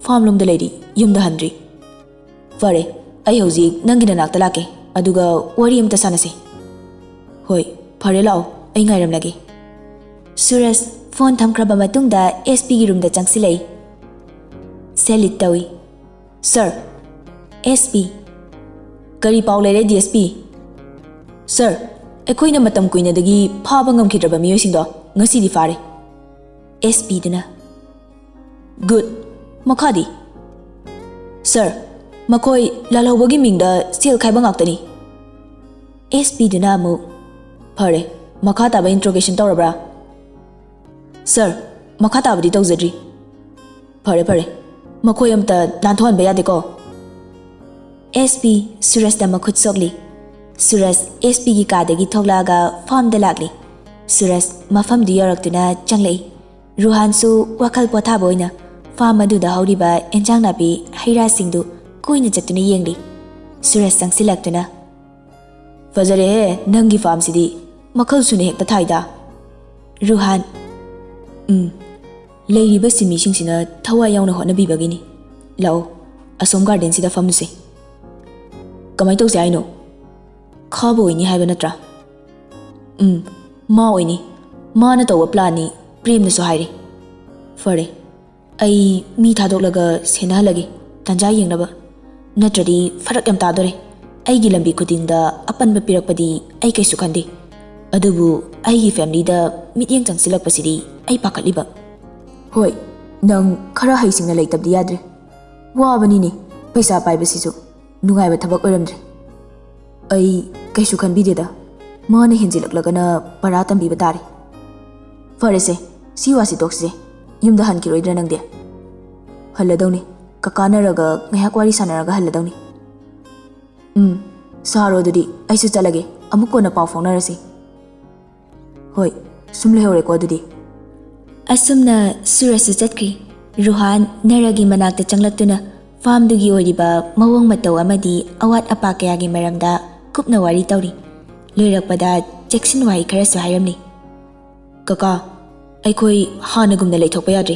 ꯐꯥꯝ ꯂꯣꯝꯗ ꯂꯩꯔꯤ, ꯌꯨꯝꯗ ꯍꯟꯗ꯭ꯔꯤ꯫" "ꯐꯔꯦ, ꯑꯩ ꯍꯧꯖꯤꯛ ꯅꯪꯒꯤ ꯅꯅꯥꯛꯇ ꯂꯥꯛꯀꯦ, ꯑꯗꯨꯒ ꯋꯥꯔꯤ ꯑꯝꯇ ꯁꯥꯟꯅꯁꯤ꯫" "ꯍꯣꯏ, ꯐꯔꯦ, ꯂꯥꯛꯑꯣ, ꯑꯩ ꯉꯥꯏꯔꯝꯂꯒꯦ꯫" ꯁꯨꯔꯖ ꯐꯣꯟ ꯊꯝꯈ꯭ꯔꯕ ꯃꯇꯨꯡꯗ ꯑꯦꯁ ꯄꯤꯒꯤ ꯔꯨꯝꯗ ꯆꯪꯁꯤꯜꯂꯛꯏ꯫ ꯁꯦꯂ꯭ꯌꯨꯠ ꯇꯧꯏ꯫ "ꯁꯥꯔ꯫" "S P." "ꯀꯔꯤ ꯄꯥꯎ ꯂꯩꯔꯦ, ꯗꯤ ꯑꯦꯁ ꯄꯤ?" "ꯁꯥꯔ, ꯑꯩꯈꯣꯏꯅ ꯃꯇꯝ ꯀꯨꯏꯅꯗꯒꯤ ꯐꯥꯕ ꯉꯝꯈꯤꯗ꯭ꯔꯕ ꯃꯤꯑꯣꯏꯁꯤꯡꯗꯣ ꯉꯁꯤꯗꯤ ꯐꯥꯔꯦ꯫ ꯑꯦꯁ ꯄꯤꯗꯨꯅ, "ꯒꯨꯗ꯫ ꯃꯈꯥꯗꯤ?" "ꯁꯔ, ꯃꯈꯣꯏ ꯂꯥꯜꯍꯧꯕꯒꯤ ꯃꯤꯡꯗ ꯁꯦꯜ ꯈꯥꯏꯕ ꯉꯥꯛꯇꯅꯤ꯫" ꯑꯦꯁ ꯄꯤꯗꯨꯅ ꯑꯃꯨꯛ, "ꯐꯔꯦ, ꯃꯈꯥ ꯇꯥꯕ ꯏꯟꯇ꯭ꯔꯣꯒꯦꯁꯟ ꯇꯧꯔꯕ꯭ꯔꯥ?" "ꯁꯔ, ꯃꯈꯥ ꯇꯥꯕꯗꯤ ꯇꯧꯖꯗ꯭ꯔꯤ꯫" "ꯐꯔꯦ, ꯐꯔꯦ, ꯃꯈꯣꯏ ꯑꯝꯇ ꯅꯥꯟꯊꯣꯛꯍꯟꯕ ꯌꯥꯗꯦꯀꯣ꯫" ꯑꯦꯁ ꯄꯤ ꯁꯨꯔꯖꯇ ꯃꯈꯨꯠ ꯁꯣꯛꯂꯤ꯫ ꯁꯨꯔꯖ ꯑꯦꯁ ꯄꯤꯒꯤ ꯀꯥꯗꯒꯤ ꯊꯣꯛꯂꯛꯑꯒ ꯐꯥꯔꯝꯗ ꯂꯥꯛꯂꯤ꯫ ꯁꯨꯔꯖ ꯃꯐꯝꯗꯨ ꯌꯧꯔꯛꯇꯨꯅ ꯆꯪꯂꯛꯏ꯫ ꯔꯨꯍꯥꯟꯁꯨ ꯋꯥꯈꯜ ꯄꯣꯊꯥꯕ ꯑꯣꯏꯅ ꯐꯥꯔꯝ ꯑꯗꯨꯗ ꯍꯧꯔꯤꯕ ꯑꯦꯟꯖꯥꯡ ꯅꯥꯄꯤ, ꯍꯩ ꯔꯥꯁꯤꯡꯗꯨ ꯀꯣꯏꯅ ꯆꯠꯇꯨꯅ ꯌꯦꯡꯂꯤ꯫ ꯁꯨꯔꯖ ꯆꯪꯁꯤꯜꯂꯛꯇꯨꯅ, "ꯐꯖꯔꯦꯍꯦ, ꯅꯪꯒꯤ ꯐꯥꯔꯝꯁꯤꯗꯤ ꯃꯈꯜ ꯁꯨꯅ ꯍꯦꯛꯇ ꯊꯥꯏꯗ꯫" ꯔꯨꯍꯥꯟ, "ꯎꯝ, ꯂꯩꯔꯤꯕ ꯁꯤꯟꯃꯤꯁꯤꯡꯁꯤꯅ ꯊꯋꯥꯏ ꯌꯥꯎꯅ ꯍꯣꯠꯅꯕꯤꯕꯒꯤꯅꯤ꯫ ꯂꯥꯛꯑꯣ, ꯑꯁꯣꯝ ꯒꯥꯔꯗꯦꯟꯁꯤꯗ ꯐꯝꯂꯨꯁꯦ꯫" "ꯀꯃꯥꯏ ꯇꯧꯁꯦ ꯍꯥꯏꯅꯣ? ꯈꯥꯕ ꯑꯣꯏꯅꯤ ꯍꯥꯏꯕ ꯅꯠꯇ꯭ꯔꯥ?" "ꯎꯝ, ꯃꯥ ꯑꯣꯏꯅꯤ꯫ ꯃꯥꯅ ꯇꯧꯕ ꯄ꯭ꯂꯥꯟꯅꯤ", ꯄ꯭ꯔꯦꯝꯅꯁꯨ ꯍꯥꯏꯔꯤ꯫ "ꯐꯔꯦ, ꯑꯩ ꯃꯤ ꯊꯥꯗꯣꯛꯂꯒ ꯁꯦꯟꯅꯍꯜꯂꯒꯦ, ꯇꯥꯟꯖꯥ ꯌꯦꯡꯅꯕ꯫ ꯅꯠꯇ꯭ꯔꯗꯤ ꯐꯔꯛ ꯌꯥꯝ ꯇꯥꯗꯣꯔꯦ꯫ ꯑꯩꯒꯤ ꯂꯝꯕꯤ ꯈꯨꯗꯤꯡꯗ ꯑꯄꯟꯕ ꯄꯤꯔꯛꯄꯗꯤ ꯑꯩ ꯀꯩꯁꯨ ꯈꯟꯗꯦ꯫ ꯑꯗꯨꯕꯨ ꯑꯩꯒꯤ ꯐꯦꯃꯤꯂꯤꯗ ꯃꯤꯠꯌꯦꯡ ꯆꯪꯁꯤꯜꯂꯛꯄꯁꯤꯗꯤ ꯑꯩ ꯄꯥꯈꯠꯂꯤꯕ꯫ ꯍꯣꯏ, ꯅꯪ ꯈꯔ ꯍꯩꯁꯤꯡꯅ ꯂꯩꯇꯕꯗꯤ ꯌꯥꯗ꯭ꯔꯦ꯫ ꯋꯥꯕꯅꯤꯅꯦ ꯄꯩꯁꯥ ꯄꯥꯏꯕꯁꯤꯁꯨ꯫ ꯅꯨꯡꯉꯥꯏꯕ ꯊꯕꯛ ꯑꯣꯏꯔꯝꯗ꯭ꯔꯦ꯫" "ꯑꯩ ꯀꯩꯁꯨ ꯈꯟꯕꯤꯗꯦꯗ꯫ ꯃꯥꯅ ꯍꯦꯟꯖꯤꯜꯂꯛꯂꯒꯅ ꯄꯔꯥ ꯇꯝꯕꯤꯕ ꯇꯥꯔꯦ꯫" "ꯐꯔꯦꯁꯦ, ꯁꯤ ꯋꯥꯁꯤ ꯇꯣꯛꯁꯤꯁꯦ꯫ ꯌꯨꯝꯗ ꯍꯟꯈꯤꯔꯣꯏꯗ꯭ꯔꯥ ꯅꯪꯗꯤ?" "ꯍꯜꯂꯗꯧꯅꯤ꯫ ꯀꯀꯥ ꯅꯔꯒ ꯉꯥꯏꯍꯥꯛ ꯋꯥꯔꯤ ꯁꯥꯟꯅꯔꯒ ꯍꯜꯂꯗꯧꯅꯤ꯫" "ꯎꯝ, ꯁꯥꯔꯣ ꯑꯗꯨꯗꯤ꯫ ꯑꯩꯁꯨ ꯆꯠꯂꯒꯦ꯫ ꯑꯃꯨꯛ ꯀꯣꯟꯅ ꯄꯥꯎ ꯐꯥꯎꯅꯔꯁꯤ꯫" "ꯍꯣꯏ, ꯁꯨꯝ ꯂꯩꯍꯧꯔꯦꯀꯣ ꯑꯗꯨꯗꯤ꯫" ꯑꯁꯨꯝꯅ ꯁꯨꯔꯖꯁꯨ ꯆꯠꯈ꯭ꯔꯤ꯫ ꯔꯨꯍꯥꯟ ꯅꯔꯒꯤ ꯃꯅꯥꯛꯇ ꯆꯪꯂꯛꯇꯨꯅ ꯐꯥꯔꯝꯗꯨꯒꯤ ꯑꯣꯏꯔꯤꯕ ꯃꯑꯣꯡ ꯃꯇꯧ ꯑꯃꯗꯤ ꯑꯋꯥꯠ ꯑꯄꯥ ꯀꯌꯥꯒꯤ ꯃꯔꯝꯗ ꯀꯨꯞꯅ ꯋꯥꯔꯤ ꯇꯧꯔꯤ꯫ ꯂꯣꯏꯔꯛꯄꯗ ꯆꯦꯛꯁꯤꯟ ꯋꯥꯍꯩ ꯈꯔꯁꯨ ꯍꯥꯏꯔꯝꯂꯤ꯫ "ꯀꯀꯥ, ꯑꯩꯈꯣꯏ ꯍꯥꯟꯅꯒꯨꯝꯅ ꯂꯩꯊꯣꯛꯄ ꯌꯥꯗ꯭ꯔꯦ꯫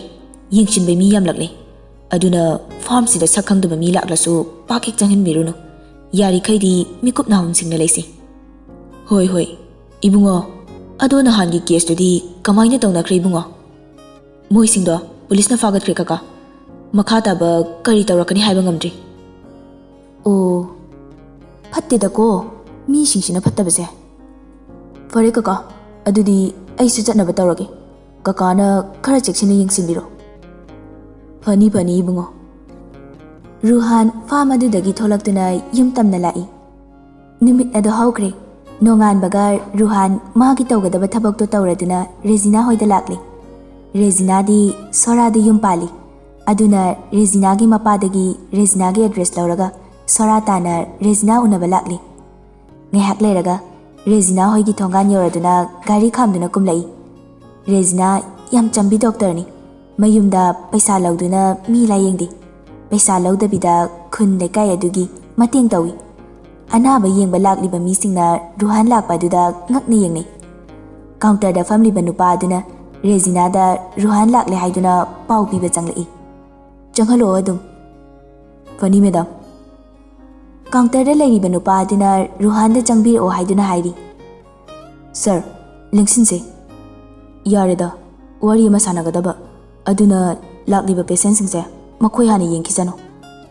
ꯌꯦꯡꯁꯤꯟꯕ ꯃꯤ ꯌꯥꯝꯂꯛꯂꯦ꯫ ꯑꯗꯨꯅ ꯐꯥꯔꯝꯁꯤꯗ ꯁꯛ ꯈꯪꯗꯕ ꯃꯤ ꯂꯥꯛꯂꯁꯨ ꯄꯥꯛ ꯍꯦꯛ ꯆꯪꯍꯟꯕꯤꯔꯨꯅꯨ꯫ ꯌꯥꯔꯤꯈꯩꯗꯤ ꯃꯤꯀꯨꯞ ꯅꯥꯍꯨꯝꯁꯤꯡꯅ ꯂꯩꯁꯤ꯫" "ꯍꯣꯏ, ꯍꯣꯏ, ꯏꯕꯨꯡꯉꯣ꯫ ꯑꯗꯣ ꯅꯍꯥꯟꯒꯤ ꯀꯦꯁꯇꯨꯗꯤ ꯀꯃꯥꯏꯅ ꯇꯧꯅꯈ꯭ꯔꯦ, ꯏꯕꯨꯡꯉꯣ?" "ꯃꯣꯏꯁꯤꯡꯗꯣ ꯄꯨꯂꯤꯁꯅ ꯐꯥꯒꯠꯈ꯭ꯔꯦ, ꯀꯀꯥ꯫ ꯃꯈꯥ ꯇꯥꯕ ꯀꯔꯤ ꯇꯧꯔꯛꯀꯅꯤ ꯍꯥꯏꯕ ꯉꯝꯗ꯭ꯔꯤ꯫" "ꯑꯣ, ꯐꯠꯇꯦꯗꯀꯣ ꯃꯤꯁꯤꯡꯁꯤꯅ ꯐꯠꯇꯕꯁꯦ꯫" "ꯐꯔꯦ ꯀꯀꯥ, ꯑꯗꯨꯗꯤ ꯑꯩꯁꯨ ꯆꯠꯅꯕ ꯇꯧꯔꯒꯦ꯫ ꯀꯀꯥꯅ ꯈꯔ ꯆꯦꯛꯁꯤꯟꯅ ꯌꯦꯡꯁꯤꯟꯕꯤꯔꯣ꯫" "ꯐꯅꯤ, ꯐꯅꯤ ꯏꯕꯨꯡꯉꯣ꯫" ꯔꯨꯍꯥꯟ ꯐꯥꯝ ꯑꯗꯨꯗꯒꯤ ꯊꯣꯛꯂꯛꯇꯨꯅ ꯌꯨꯝ ꯇꯝꯅ ꯂꯥꯛꯏ꯫ ꯅꯨꯃꯤꯠ ꯑꯗꯨ ꯍꯧꯈ꯭ꯔꯦ꯫ ꯅꯣꯡꯉꯥꯟꯕꯒ ꯔꯨꯍꯥꯟ ꯃꯥꯒꯤ ꯇꯧꯒꯗꯕ ꯊꯕꯛꯇꯣ ꯇꯧꯔꯗꯨꯅ ꯔꯦꯖꯤꯅꯥ ꯍꯣꯏꯗ ꯂꯥꯛꯂꯦ꯫ ꯔꯦꯖꯤꯅꯥꯗꯤ ꯁꯣꯔꯥꯗ ꯌꯨꯝ ꯄꯥꯜꯂꯤ꯫ ꯑꯗꯨꯅ ꯔꯦꯖꯤꯅꯥꯒꯤ ꯃꯄꯥꯗꯒꯤ ꯔꯦꯖꯤꯅꯥꯒꯤ ꯑꯦꯗ꯭ꯔꯦꯁ ꯂꯧꯔꯒ ꯁꯣꯔꯥ ꯇꯥꯟꯅ ꯔꯦꯖꯤꯅꯥ ꯎꯅꯕ ꯂꯥꯛꯂꯤ꯫ ꯉꯥꯏꯍꯥꯛ ꯂꯩꯔꯒ ꯔꯦꯖꯤꯅꯥ ꯍꯣꯏꯒꯤ ꯊꯣꯡꯒꯥꯟ ꯌꯧꯔꯗꯨꯅ ꯒꯥꯔꯤ ꯈꯥꯝꯗꯨꯅ ꯀꯨꯝꯂꯛꯏ꯫ ꯔꯦꯖꯤꯅꯥ ꯌꯥꯝ ꯆꯝꯕꯤ ꯗꯣꯛꯇꯔꯅꯤ꯫ ꯃꯌꯨꯝꯗ ꯄꯩꯁꯥ ꯂꯧꯗꯨꯅ ꯃꯤ ꯂꯥꯌꯦꯡꯗꯦ꯫ ꯄꯩꯁꯥ ꯂꯧꯗꯕꯤꯗ ꯈꯨꯟ ꯂꯩꯀꯥꯏ ꯑꯗꯨꯒꯤ ꯃꯇꯦꯡ ꯇꯧꯏ꯫ ꯑꯅꯥꯕ ꯌꯦꯡꯕ ꯂꯥꯛꯂꯤꯕ ꯃꯤꯁꯤꯡꯅ ꯔꯨꯍꯥꯟ ꯂꯥꯛꯄ ꯑꯗꯨꯗ ꯉꯛꯅ ꯌꯦꯡꯅꯩ꯫ ꯀꯥꯎꯟꯇꯔꯗ ꯐꯝꯂꯤꯕ ꯅꯨꯄꯥ ꯑꯗꯨꯅ ꯔꯦꯖꯤꯅꯥꯗ ꯔꯨꯍꯥꯟ ꯂꯥꯛꯂꯦ ꯍꯥꯏꯗꯨꯅ ꯄꯥꯎ ꯄꯤꯕ ꯆꯪꯂꯛꯏ꯫ "ꯆꯪꯍꯜꯂꯛꯑꯣ ꯑꯗꯨꯝ꯫" "ꯐꯅꯤ ꯃꯦꯗꯥꯝ꯫" ꯀꯥꯎꯟꯇꯔꯗ ꯂꯩꯔꯤꯕ ꯅꯨꯄꯥ ꯑꯗꯨꯅ ꯔꯨꯍꯥꯟꯗ ꯆꯪꯕꯤꯔꯛꯑꯣ ꯍꯥꯏꯗꯨꯅ ꯍꯥꯏꯔꯤ꯫ "ꯁꯥꯔ, ꯂꯦꯡꯁꯤꯟꯁꯦ꯫" "ꯌꯥꯔꯦꯗ, ꯋꯥꯔꯤ ꯑꯃ ꯁꯥꯟꯅꯒꯗꯕ꯫ ꯑꯗꯨꯅ ꯂꯥꯛꯂꯤꯕ ꯄꯦꯁꯦꯟꯁꯤꯡꯁꯦ ꯃꯈꯣꯏ ꯍꯥꯟꯅ ꯌꯦꯡꯈꯤꯁꯅꯨ꯫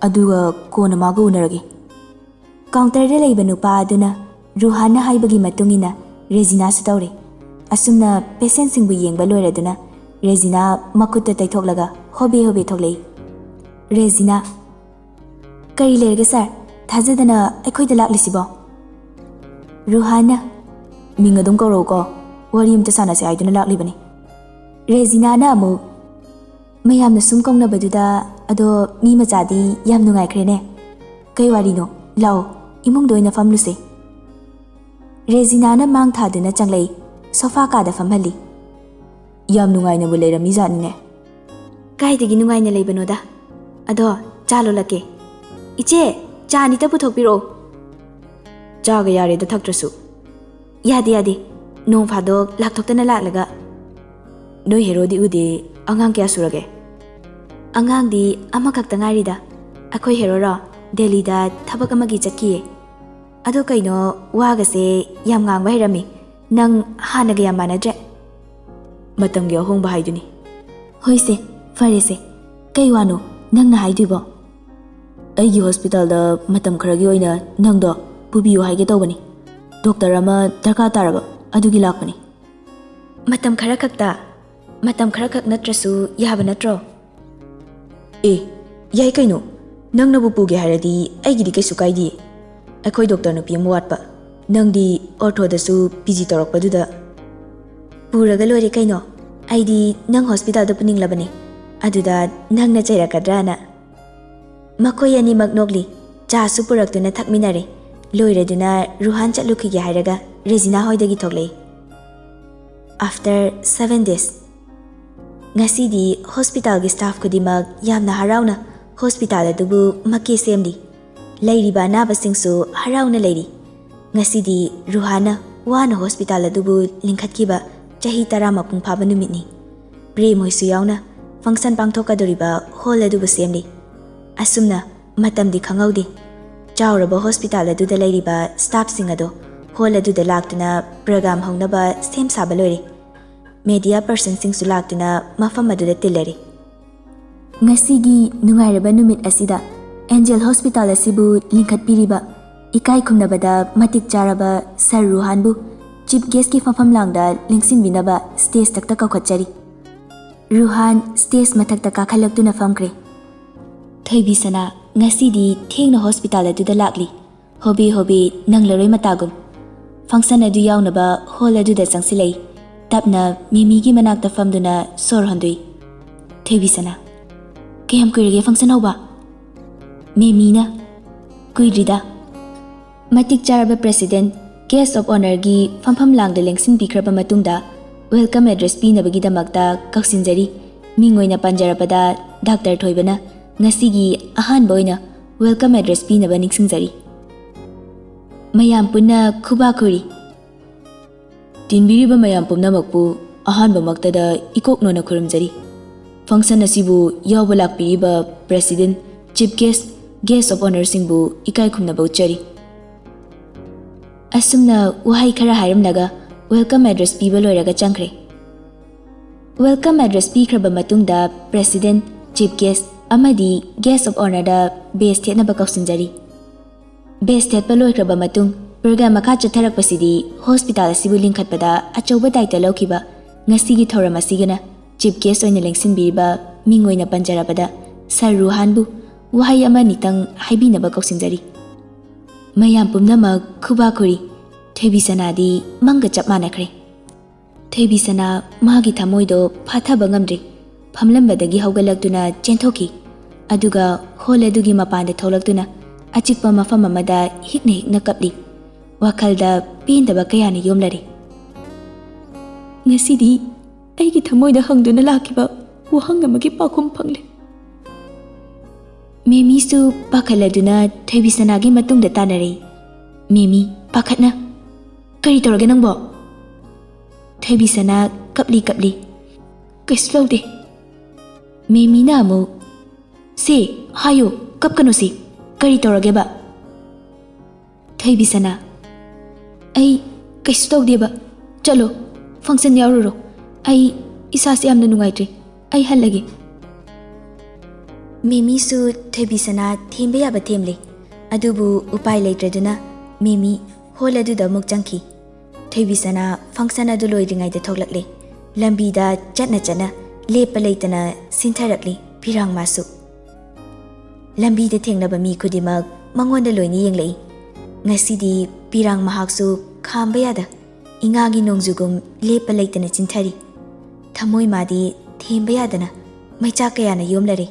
ꯑꯗꯨꯒ ꯀꯣꯟꯅ ꯃꯥꯒ ꯎꯅꯔꯒꯦ꯫" ꯀꯥꯎꯟꯇꯔꯗ ꯂꯩꯕ ꯅꯨꯄꯥ ꯑꯗꯨꯅ ꯔꯨꯍꯥꯟꯅ ꯍꯥꯏꯕꯒꯤ ꯃꯇꯨꯡ ꯏꯟꯅ ꯔꯦꯖꯤꯅꯥꯁꯨ ꯇꯧꯔꯦ꯫ ꯑꯁꯨꯝꯅ ꯄꯦꯁꯦꯟꯁꯤꯡꯕꯨ ꯌꯦꯡꯕ ꯂꯣꯏꯔꯗꯨꯅ ꯔꯦꯖꯤꯅꯥ ꯃꯈꯨꯠꯇ ꯇꯩꯊꯣꯛꯂꯒ ꯍꯣꯕꯦ ꯍꯣꯕꯦ ꯊꯣꯛꯂꯛꯏ꯫ ꯔꯦꯖꯤꯅꯥ, "ꯀꯔꯤ ꯂꯩꯔꯒꯦ ꯁꯥꯔ? ꯊꯥꯖꯗꯅ ꯑꯩꯈꯣꯏꯗ ꯂꯥꯛꯂꯤꯁꯤꯕꯣ?" ꯔꯨꯍꯥꯟꯅ, "ꯃꯤꯡ ꯑꯗꯨꯝ ꯀꯧꯔꯛꯎꯀꯣ, ꯋꯥꯔꯤ ꯑꯝꯇ ꯁꯥꯟꯅꯁꯦ ꯍꯥꯏꯗꯨꯅ ꯂꯥꯛꯂꯤꯕꯅꯤ꯫" ꯔꯦꯖꯤꯅꯥꯅ ꯑꯃꯨꯛ, "ꯃꯌꯥꯝꯅ ꯁꯨꯝ ꯀꯧꯅꯕꯗꯨꯗ, ꯑꯗꯣ ꯃꯤ ꯃꯆꯥꯗꯤ ꯌꯥꯝ ꯅꯨꯡꯉꯥꯏꯈ꯭ꯔꯦꯅꯦ꯫ ꯀꯩ ꯋꯥꯔꯤꯅꯣ? ꯂꯥꯛꯑꯣ, ꯏꯃꯨꯡꯗ ꯑꯣꯏꯅ ꯐꯝꯂꯨꯁꯦ꯫" ꯔꯦꯖꯤꯅꯥꯅ ꯃꯥꯡ ꯊꯥꯗꯨꯅ ꯆꯪꯂꯛꯏ, ꯁꯣꯐꯥ ꯀꯥꯗ ꯐꯝꯍꯜꯂꯤ꯫ "ꯌꯥꯝ ꯅꯨꯡꯉꯥꯏꯅꯕꯨ ꯂꯩꯔꯝꯃꯤꯖꯥꯠꯅꯤꯅꯦ꯫ ꯀꯥꯏꯗꯒꯤ ꯅꯨꯡꯉꯥꯏꯅ ꯂꯩꯕꯅꯣꯗ꯫ ꯑꯗꯣ ꯆꯥ ꯂꯣꯜꯂꯛꯀꯦ꯫ ꯏꯆꯦ, ꯆꯥ ꯑꯅꯤꯇ ꯄꯨꯊꯣꯛꯄꯤꯔꯛꯑꯣ꯫" "ꯆꯥꯒ ꯌꯥꯔꯦꯗ ꯊꯛꯇ꯭ꯔꯁꯨ꯫" "ꯌꯥꯗꯦ, ꯌꯥꯗꯦ꯫ ꯅꯣꯡ ꯐꯥꯗꯣꯛ ꯂꯥꯛꯊꯣꯛꯇꯅ ꯂꯥꯛꯂꯒ꯫" "ꯅꯣꯏ ꯍꯦꯔꯣꯗꯤ ꯎꯗꯦ꯫ ꯑꯉꯥꯡ ꯀꯌꯥ ꯁꯨꯔꯒꯦ?" "ꯑꯉꯥꯡꯗꯤ ꯑꯃꯈꯛꯇ ꯉꯥꯏꯔꯤꯗ꯫ ꯑꯩꯈꯣꯏ ꯍꯦꯔꯣꯔꯣ? ꯗꯦꯜꯂꯤꯗ ꯊꯕꯛ ꯑꯃꯒꯤ ꯆꯠꯈꯤꯌꯦ꯫ ꯑꯗꯣ ꯀꯩꯅꯣ, ꯋꯥꯒꯁꯦ ꯌꯥꯝ ꯉꯥꯡꯕ ꯍꯩꯔꯝꯃꯤ꯫ ꯅꯪ ꯍꯥꯟꯅꯒ ꯌꯥꯝ ꯃꯥꯟꯅꯗ꯭ꯔꯦ꯫" "ꯃꯇꯝꯒꯤ ꯑꯍꯣꯡꯕ ꯍꯥꯏꯗꯨꯅꯤ꯫" "ꯍꯣꯏꯁꯦ, ꯐꯔꯦꯁꯦ꯫ ꯀꯩ ꯋꯥꯅꯣ ꯅꯪꯅ ꯍꯥꯏꯗꯣꯏꯕꯣ?" "ꯑꯩꯒꯤ ꯍꯣꯁꯄꯤꯇꯥꯜꯗ ꯃꯇꯝ ꯈꯔꯒꯤ ꯑꯣꯏꯅ ꯅꯪꯗꯣ ꯄꯨꯕꯤꯌꯨ ꯍꯥꯏꯒꯦ ꯇꯧꯕꯅꯤ꯫ ꯗꯣꯛꯇꯔ ꯑꯃ ꯗꯔꯀꯥꯔ ꯇꯥꯔꯕ꯫" ꯑꯗꯨꯒꯤ ꯂꯥꯛꯄꯅꯤ꯫ ꯃꯇꯝ ꯈꯔ ꯈꯛꯇ? ꯃꯇꯝ ꯈꯔ ꯈꯛ ꯅꯠꯇ꯭ꯔꯁꯨ ꯌꯥꯕ ꯅꯠꯇ꯭ꯔꯣ? ꯑꯦ, ꯌꯥꯏ ꯀꯩꯅꯣ꯫ ꯅꯪꯅꯕꯨ ꯄꯨꯒꯦ ꯍꯥꯏꯔꯗꯤ ꯑꯩꯒꯤꯗꯤ ꯀꯩꯁꯨ ꯀꯥꯏꯗꯤꯌꯦ꯫ ꯑꯩꯈꯣꯏ ꯗꯣꯛꯇꯔ ꯅꯨꯄꯤ ꯑꯃ ꯋꯥꯠꯄ꯫ ꯅꯪꯗꯤ ꯑꯣꯔꯊꯣꯗꯁꯨ ꯄꯤ ꯖꯤ ꯇꯧꯔꯛꯄꯗꯨꯗ꯫ ꯄꯨꯔꯒ ꯂꯣꯏꯔꯦ ꯀꯩꯅꯣ꯫ ꯑꯩꯗꯤ ꯅꯪ ꯍꯣꯁꯄꯤꯇꯥꯜꯗ ꯄꯨꯅꯤꯡꯂꯕꯅꯤ꯫ ꯑꯗꯨꯗ ꯅꯪꯅ ꯆꯩꯔꯛꯀꯗ꯭ꯔꯥꯅ꯫ ꯃꯈꯣꯏ ꯑꯅꯤꯃꯛ ꯅꯣꯛꯂꯤ꯫ ꯆꯥꯁꯨ ꯄꯨꯔꯛꯇꯨꯅ ꯊꯛꯃꯤꯟꯅꯔꯦ꯫ ꯂꯣꯏꯔꯗꯨꯅ ꯔꯨꯍꯥꯟ ꯆꯠꯂꯨꯈꯤꯒꯦ ꯍꯥꯏꯔꯒ ꯔꯦꯖꯤꯅꯥ ꯍꯣꯏꯗꯒꯤ ꯊꯣꯛꯂꯛꯏ꯫ After seven days꯫ ꯉꯁꯤꯗꯤ ꯍꯣꯁꯄꯤꯇꯥꯜꯒꯤ ꯁ꯭ꯇꯥꯐ ꯈꯨꯗꯤꯡꯃꯛ ꯌꯥꯝꯅ ꯍꯔꯥꯎꯅ ꯍꯣꯁꯄꯤꯇꯥꯜ ꯑꯗꯨꯕꯨ ꯃꯀꯦ ꯁꯦꯝꯂꯤ꯫ ꯂꯩꯔꯤꯕ ꯑꯅꯥꯕꯁꯤꯡꯁꯨ ꯍꯔꯥꯎꯅ ꯂꯩꯔꯤ꯫ ꯉꯁꯤꯗꯤ ꯔꯨꯍꯥꯟꯅ ꯋꯥꯅ ꯍꯣꯁꯄꯤꯇꯥꯜ ꯑꯗꯨꯕꯨ ꯂꯤꯡꯈꯠꯈꯤꯕ ꯆꯍꯤ ꯇꯔꯥ ꯃꯄꯨꯡ ꯐꯥꯕ ꯅꯨꯃꯤꯠꯅꯤ꯫ ꯄ꯭ꯔꯦꯝ ꯍꯣꯏꯁꯨ ꯌꯥꯎꯅ ꯐꯪꯁꯟ ꯄꯥꯡꯊꯣꯛꯀꯗꯧꯔꯤꯕ ꯍꯣꯜ ꯑꯗꯨꯕꯨ ꯁꯦꯝꯂꯤ꯫ ꯑꯁꯨꯝꯅ ꯃꯇꯝꯗꯤ ꯈꯪꯍꯧꯗꯦ꯫ ꯆꯥꯎꯔꯕ ꯍꯣꯁꯄꯤꯇꯥꯜ ꯑꯗꯨꯗ ꯂꯩꯔꯤꯕ ꯁ꯭ꯇꯥꯐꯁꯤꯡ ꯑꯗꯣ ꯍꯣꯜ ꯑꯗꯨꯗ ꯂꯥꯛꯇꯨꯅ ꯄ꯭ꯔꯣꯒ꯭ꯔꯥꯝ ꯍꯧꯅꯕ ꯁꯦꯝ ꯁꯥꯕ ꯂꯣꯏꯔꯦ꯫ ꯃꯦꯗꯤꯌꯥ ꯄꯔꯁꯟꯁꯤꯡꯁꯨ ꯂꯥꯛꯇꯨꯅ ꯃꯐꯝ ꯑꯗꯨꯗ ꯇꯤꯜꯂꯔꯦ꯫ ꯉꯁꯤꯒꯤ ꯅꯨꯡꯉꯥꯏꯔꯕ ꯅꯨꯃꯤꯠ ꯑꯁꯤꯗ ꯑꯦꯟꯖꯦꯜ ꯍꯣꯁꯄꯤꯇꯥꯜ ꯑꯁꯤꯕꯨ ꯂꯤꯡꯈꯠꯄꯤꯔꯤꯕ ꯏꯀꯥꯏ ꯈꯨꯝꯅꯕꯗ ꯃꯇꯤꯛ ꯆꯥꯔꯕ ꯁꯔ ꯔꯨꯍꯥꯟꯕꯨ ꯆꯤꯐ ꯒꯦꯁꯀꯤ ꯐꯝꯐꯝ ꯂꯥꯡꯗ ꯂꯦꯡꯁꯤꯟꯕꯤꯅꯕ ꯁ꯭ꯇꯦꯖ ꯇꯛꯇ ꯀꯧꯈꯠꯆꯔꯤ꯫ ꯔꯨꯍꯥꯟ ꯁ꯭ꯇꯦꯖ ꯃꯊꯛꯇ ꯀꯥꯈꯠꯂꯛꯇꯨꯅ ꯐꯝꯈ꯭ꯔꯦ꯫ ꯊꯣꯏꯕꯤ ꯁꯅꯥ, ꯉꯁꯤꯗꯤ ꯊꯦꯡꯅ ꯍꯣꯁꯄꯤꯇꯥꯜ ꯑꯗꯨꯗ ꯂꯥꯛꯂꯤ꯫ ꯍꯣꯕꯦ ꯍꯣꯕꯦ ꯅꯪꯂꯔꯣꯏ ꯃꯇꯥꯒꯨꯝ꯫ ꯐꯪꯁꯟ ꯑꯗꯨ ꯌꯥꯎꯅꯕ ꯍꯣꯜ ꯑꯗꯨꯗ ꯆꯪꯁꯤꯜꯂꯛꯏ꯫ ꯇꯞꯅ ꯃꯦꯃꯤꯒꯤ ꯃꯅꯥꯛꯇ ꯐꯝꯗꯨꯅ ꯁꯣꯔ ꯍꯣꯟꯗꯣꯛꯏ꯫ ꯊꯣꯏꯕꯤ ꯁꯅꯥ, ꯀꯌꯥꯝ ꯀꯨꯏꯔꯒꯦ ꯐꯪꯁꯟ ꯍꯧꯕ? ꯃꯦꯃꯤꯅ, ꯀꯨꯏꯗ꯭ꯔꯤꯗ꯫ ꯃꯇꯤꯛ ꯆꯥꯔꯕ ꯄ꯭ꯔꯦꯁꯤꯗꯦꯟꯠ, ꯒꯦꯁ ꯑꯣꯐ ꯑꯣꯅꯔꯒꯤ ꯐꯝꯐꯝ ꯂꯥꯡꯗ ꯂꯦꯡꯁꯤꯟꯕꯤꯈ꯭ꯔꯕ ꯃꯇꯨꯡꯗ ꯋꯦꯜꯀꯝ ꯑꯦꯗ꯭ꯔꯦꯁ ꯄꯤꯅꯕꯒꯤꯗꯃꯛꯇ ꯀꯧꯁꯤꯟꯖꯔꯤ꯫ ꯃꯤꯡ ꯑꯣꯏꯅ ꯄꯟꯖꯔꯕꯗ ꯗꯥꯛꯇꯔ ꯊꯣꯏꯕꯅ ꯉꯁꯤꯒꯤ ꯑꯍꯥꯟꯕ ꯑꯣꯏꯅ ꯋꯦꯜꯀꯝ ꯑꯦꯗ꯭ꯔꯦꯁ ꯄꯤꯅꯕ ꯅꯤꯡꯁꯤꯡꯖꯔꯤ꯫ ꯃꯌꯥꯝ ꯄꯨꯟꯅ ꯈꯨꯕꯥꯛ ꯈꯨꯔꯤ꯫ ꯇꯤꯟꯕꯤꯔꯤꯕ ꯃꯌꯥꯝ ꯄꯨꯝꯅꯃꯛꯄꯨ ꯑꯍꯥꯟꯕꯃꯛꯇꯗ ꯏꯀꯣꯛ ꯅꯣꯟꯅ ꯈꯨꯔꯨꯝꯖꯔꯤ꯫ ꯐꯪꯁꯟ ꯑꯁꯤꯕꯨ ꯌꯥꯎꯕ ꯂꯥꯛꯄꯤꯔꯤꯕ president, chief guest, guest of ꯑꯣꯅꯔꯁꯤꯡꯕꯨ ꯏꯀꯥꯏ ꯈꯨꯝꯅꯕ ꯎꯠꯆꯔꯤ꯫ ꯑꯁꯨꯝꯅ ꯋꯥꯍꯩ ꯈꯔ ꯍꯥꯏꯔꯝꯂꯒ ꯋꯦꯜꯀꯝ ꯑꯦꯗ꯭ꯔꯦꯁ ꯄꯤꯕ ꯂꯣꯏꯔꯒ ꯆꯪꯈ꯭ꯔꯦ꯫ ꯋꯦꯜꯀꯝ ꯑꯦꯗ꯭ꯔꯦꯁ ꯄꯤꯈ꯭ꯔꯕ ꯃꯇꯨꯡꯗ ꯄ꯭ꯔꯦꯁꯤꯗꯦꯟꯠ, ꯆꯤꯐ ꯒꯦꯁ ꯑꯃꯗꯤ ꯒꯦꯁ ꯑꯣꯐ ꯑꯣꯅꯔꯗ ꯕꯦꯖ ꯊꯦꯠꯅꯕ ꯀꯧꯁꯤꯟꯖꯔꯤ꯫ ꯕꯦꯖ ꯊꯦꯠꯄ ꯂꯣꯏꯈ꯭ꯔꯕ ꯃꯇꯨꯡ ꯄ꯭ꯔꯣꯒ꯭ꯔꯥꯝ ꯃꯈꯥ ꯆꯠꯊꯔꯛꯄꯁꯤꯗꯤ ꯍꯣꯁꯄꯤꯇꯥꯜ ꯑꯁꯤꯕꯨ ꯂꯤꯡꯈꯠꯄꯗ ꯑꯆꯧꯕ ꯗꯥꯏꯇ ꯂꯧꯈꯤꯕ ꯉꯁꯤꯒꯤ ꯊꯧꯔꯝ ꯑꯁꯤꯒꯤꯅ ꯆꯤꯐ ꯒꯦꯁ ꯑꯣꯏꯅ ꯂꯦꯡꯁꯤꯟꯕꯤꯔꯤꯕ ꯃꯤꯡ ꯑꯣꯏꯅ ꯄꯟꯖꯔꯕꯗ ꯁꯥꯔ ꯔꯨꯍꯥꯟꯕꯨ ꯋꯥꯍꯩ ꯑꯃ ꯑꯅꯤꯇꯪ ꯍꯥꯏꯕꯤꯅꯕ ꯀꯧꯁꯤꯟꯖꯔꯤ꯫ ꯃꯌꯥꯝ ꯄꯨꯝꯅꯃꯛ ꯈꯨꯕꯥꯛ ꯈꯨꯔꯤ꯫ ꯊꯣꯏꯕꯤ ꯁꯅꯥꯗꯤ ꯃꯪꯒ ꯆꯞ ꯃꯥꯟꯅꯈ꯭ꯔꯦ꯫ ꯊꯣꯏꯕꯤ ꯁꯅꯥ ꯃꯥꯒꯤ ꯊꯃꯣꯏꯗꯣ ꯐꯥꯊꯕ ꯉꯝꯗ꯭ꯔꯤ꯫ ꯐꯝꯂꯝꯕꯗꯒꯤ ꯍꯧꯒꯠꯂꯛꯇꯨꯅ ꯆꯦꯟꯊꯣꯛꯈꯤ꯫ ꯑꯗꯨꯒ ꯍꯣꯜ ꯑꯗꯨꯒꯤ ꯃꯄꯥꯟꯗ ꯊꯣꯛꯂꯛꯇꯨꯅ ꯑꯆꯤꯛꯄ ꯃꯐꯝ ꯑꯃꯗ ꯍꯤꯛꯅ ꯍꯤꯛꯅ ꯀꯞꯂꯤ꯫ ꯋꯥꯈꯜꯗ ꯄꯦꯟꯗꯕ ꯀꯌꯥꯅ ꯌꯣꯝꯂꯔꯤ꯫ "ꯉꯁꯤꯗꯤ ꯑꯩꯒꯤ ꯊꯃꯣꯏꯗ ꯍꯪꯗꯨꯅ ꯂꯥꯛꯈꯤꯕ ꯋꯥꯍꯪ ꯑꯃꯒꯤ ꯄꯥꯎꯈꯨꯝ ꯐꯪꯂꯦ꯫" ꯃꯦꯃꯤꯁꯨ ꯄꯥꯈꯠꯂꯗꯨꯅ ꯊꯣꯏꯕꯤ ꯁꯅꯥꯒꯤ ꯃꯇꯨꯡꯗ ꯇꯥꯟꯅꯔꯦ꯫ ꯃꯦꯃꯤ, ꯄꯥꯈꯠꯅ, "ꯀꯔꯤ ꯇꯧꯔꯒꯦ ꯅꯪꯕꯣ?" ꯊꯣꯏꯕꯤ ꯁꯅꯥ ꯀꯞꯂꯤ ꯀꯞꯂꯤ, "ꯀꯩꯁꯨ ꯇꯧꯗꯦ꯫" ꯃꯦꯃꯤꯅ ꯑꯃꯨꯛ, "ꯁꯦ, ꯍꯥꯏꯌꯨ, ꯀꯞꯀꯅꯨ ꯁꯤ, ꯀꯔꯤ ꯇꯧꯔꯒꯦꯕ?" ꯊꯣꯏꯕꯤ ꯁꯅꯥ, "ꯑꯩ ꯀꯩꯁꯨ ꯇꯧꯗꯦꯕ꯫ ꯆꯠꯂꯣ, ꯐꯪꯁꯟ ꯌꯥꯎꯔꯨꯔꯣ꯫ ꯑꯩ ꯏꯁꯥꯁꯦ ꯌꯥꯝꯅ ꯅꯨꯡꯉꯥꯏꯇ꯭ꯔꯦ꯫ ꯑꯩ ꯍꯜꯂꯒꯦ꯫" ꯃꯦꯃꯤꯁꯨ ꯊꯣꯏꯕꯤ ꯁꯅꯥ ꯊꯦꯝꯕ ꯌꯥꯕ ꯊꯦꯝꯂꯦ꯫ ꯑꯗꯨꯕꯨ ꯎꯄꯥꯏ ꯂꯩꯇ꯭ꯔꯗꯨꯅ ꯃꯦꯃꯤ ꯍꯣꯜ ꯑꯗꯨꯗ ꯑꯃꯨꯛ ꯆꯪꯈꯤ꯫ ꯊꯣꯏꯕꯤ ꯁꯅꯥ ꯐꯪꯁꯟ ꯑꯗꯨ ꯂꯣꯏꯗ꯭ꯔꯤꯉꯩꯗ ꯊꯣꯛꯂꯛꯂꯦ꯫ ꯂꯝꯕꯤꯗ ꯆꯠꯅ ꯆꯠꯅ ꯂꯦꯞꯄ ꯂꯩꯇꯅ ꯁꯤꯟꯊꯔꯛꯂꯤ ꯄꯤꯔꯥꯡꯃꯥꯁꯨ꯫ ꯂꯝꯕꯤꯗ ꯊꯦꯡꯅꯕ ꯃꯤ ꯈꯨꯗꯤꯡꯃꯛ ꯃꯉꯣꯟꯗ ꯂꯣꯏꯅ ꯌꯦꯡꯂꯛꯏ꯫ ꯉꯁꯤꯗꯤ ꯄꯤꯔꯥꯡ ꯃꯍꯥꯛꯁꯨ ꯈꯥꯝꯕ ꯌꯥꯗ ꯏꯉꯥꯒꯤ ꯅꯣꯡꯖꯨꯒꯨꯝ ꯂꯦꯞꯄ ꯂꯩꯇꯅ ꯆꯤꯟꯊꯔꯤ꯫ ꯊꯃꯣꯏ ꯃꯥꯗꯤ ꯊꯦꯝꯕ ꯌꯥꯗꯅ ꯃꯩꯆꯥꯛ ꯀꯌꯥꯅ ꯌꯣꯝꯂꯔꯦ꯫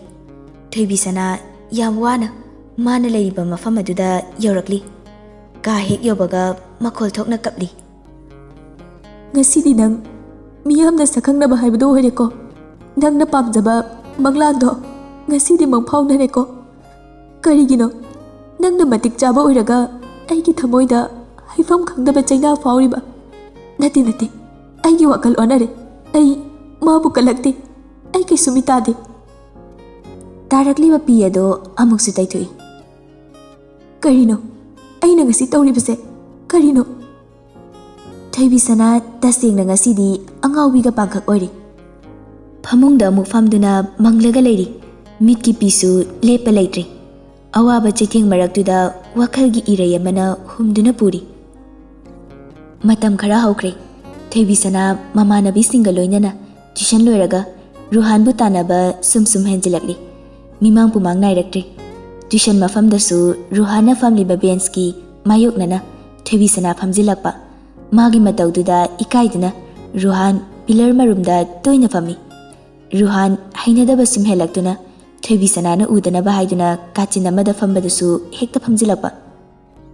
ꯊꯣꯏꯕꯤ ꯁꯅꯥ ꯌꯥꯝ ꯋꯥꯅ ꯃꯥꯅ ꯂꯩꯔꯤꯕ ꯃꯐꯝ ꯑꯗꯨꯗ ꯌꯧꯔꯛꯂꯤ꯫ ꯀꯥ ꯍꯦꯛ ꯌꯧꯕꯒ ꯃꯈꯣꯜ ꯊꯣꯛꯅ ꯀꯞꯂꯤ꯫ "ꯉꯁꯤꯗꯤ ꯅꯪ ꯃꯤꯌꯥꯝꯅ ꯁꯛꯈꯪꯅꯕ ꯍꯥꯏꯕꯗꯨ ꯑꯣꯏꯔꯦꯀꯣ꯫ ꯅꯪꯅ ꯄꯥꯝꯖꯕ ꯃꯪꯂꯥꯟꯗꯣ ꯉꯁꯤꯗꯤ ꯃꯪꯐꯥꯎꯅꯔꯦꯀꯣ꯫ ꯀꯔꯤꯒꯤꯅꯣ ꯅꯪꯅ ꯃꯇꯤꯛ ꯆꯥꯕ ꯑꯣꯏꯔꯒ ꯑꯩꯒꯤ ꯊꯃꯣꯏꯗ ꯍꯥꯏꯐꯝ ꯈꯪꯗꯕ ꯆꯩꯅꯥ ꯐꯥꯎꯔꯤꯕ?" "ꯅꯠꯇꯦ, ꯅꯠꯇꯦ, ꯑꯩꯒꯤ ꯋꯥꯈꯜ ꯑꯣꯟꯅꯔꯦ꯫ ꯑꯩ ꯃꯥꯕꯨ ꯀꯜꯂꯛꯇꯦ꯫ ꯑꯩ ꯀꯩꯁꯨ ꯃꯤ ꯇꯥꯗꯦ꯫" ꯇꯥꯔꯛꯂꯤꯕ ꯄꯤ ꯑꯗꯣ ꯑꯃꯨꯛꯁꯨ ꯇꯩꯊꯣꯛꯏ꯫ "ꯀꯔꯤꯅꯣ ꯑꯩꯅ ꯉꯁꯤ ꯇꯧꯔꯤꯕꯁꯦ? ꯀꯔꯤꯅꯣ?" ꯊꯣꯏꯕꯤ ꯁꯅꯥ ꯇꯁꯦꯡꯅ ꯉꯁꯤꯗꯤ ꯑꯉꯥꯎꯕꯤꯒ ꯄꯥꯡꯈꯛ ꯑꯣꯏꯔꯦ꯫ ꯐꯃꯨꯡꯗ ꯑꯃꯨꯛ ꯐꯝꯗꯨꯅ ꯃꯪꯂꯒ ꯂꯩꯔꯤ꯫ ꯃꯤꯠꯀꯤ ꯄꯤꯁꯨ ꯂꯦꯞꯄ ꯂꯩꯇ꯭ꯔꯦ꯫ ꯑꯋꯥꯕ ꯆꯩꯊꯦꯡ ꯃꯔꯛꯇꯨꯗ ꯋꯥꯈꯜꯒꯤ ꯏꯔꯩ ꯑꯃꯅ ꯍꯨꯝꯗꯨꯅ ꯄꯨꯔꯤ꯫ ꯃꯇꯝ ꯈꯔ ꯍꯧꯈ꯭ꯔꯦ꯫ ꯊꯣꯏꯕꯤꯁꯅꯥ ꯃꯃꯥꯟꯅꯕꯤꯁꯤꯡꯒ ꯂꯣꯏꯅꯅ ꯇ꯭ꯌꯨꯁꯟ ꯂꯣꯏꯔꯒ ꯔꯨꯍꯥꯟꯕꯨ ꯇꯥꯟꯅꯕ ꯁꯨꯝ ꯁꯨꯝ ꯍꯦꯟꯖꯤꯜꯂꯛꯂꯤ꯫ ꯃꯤꯃꯥꯡ ꯄꯨꯃꯥꯡ ꯅꯥꯏꯔꯛꯇ꯭ꯔꯦ꯫ ꯇ꯭ꯌꯨꯁꯟ ꯃꯐꯝꯗꯁꯨ ꯔꯨꯍꯥꯟꯅ ꯐꯝꯂꯤꯕ ꯕꯦꯟꯁꯀꯤ ꯃꯥꯌꯣꯛꯅꯅ ꯊꯣꯏꯕꯤꯁꯅꯥ ꯐꯝꯖꯤꯜꯂꯛꯄ꯫ ꯃꯥꯒꯤ ꯃꯇꯧꯗꯨꯗ ꯏꯀꯥꯏꯗꯨꯅ ꯔꯨꯍꯥꯟ ꯄꯤꯂꯔ ꯃꯔꯨꯝꯗ ꯇꯣꯏꯅ ꯐꯝꯃꯤ꯫ ꯔꯨꯍꯥꯟ ꯍꯩꯅꯗꯕ ꯁꯨꯝ ꯍꯦꯜꯂꯛꯇꯨꯅ ꯊꯣꯏꯕꯤꯁꯅꯥꯅ ꯎꯗꯅꯕ ꯍꯥꯏꯗꯨꯅ ꯀꯥꯆꯤꯟ ꯑꯃꯗ ꯐꯝꯕꯗꯁꯨ ꯍꯦꯛꯇ ꯐꯝꯖꯤꯜꯂꯛꯄ꯫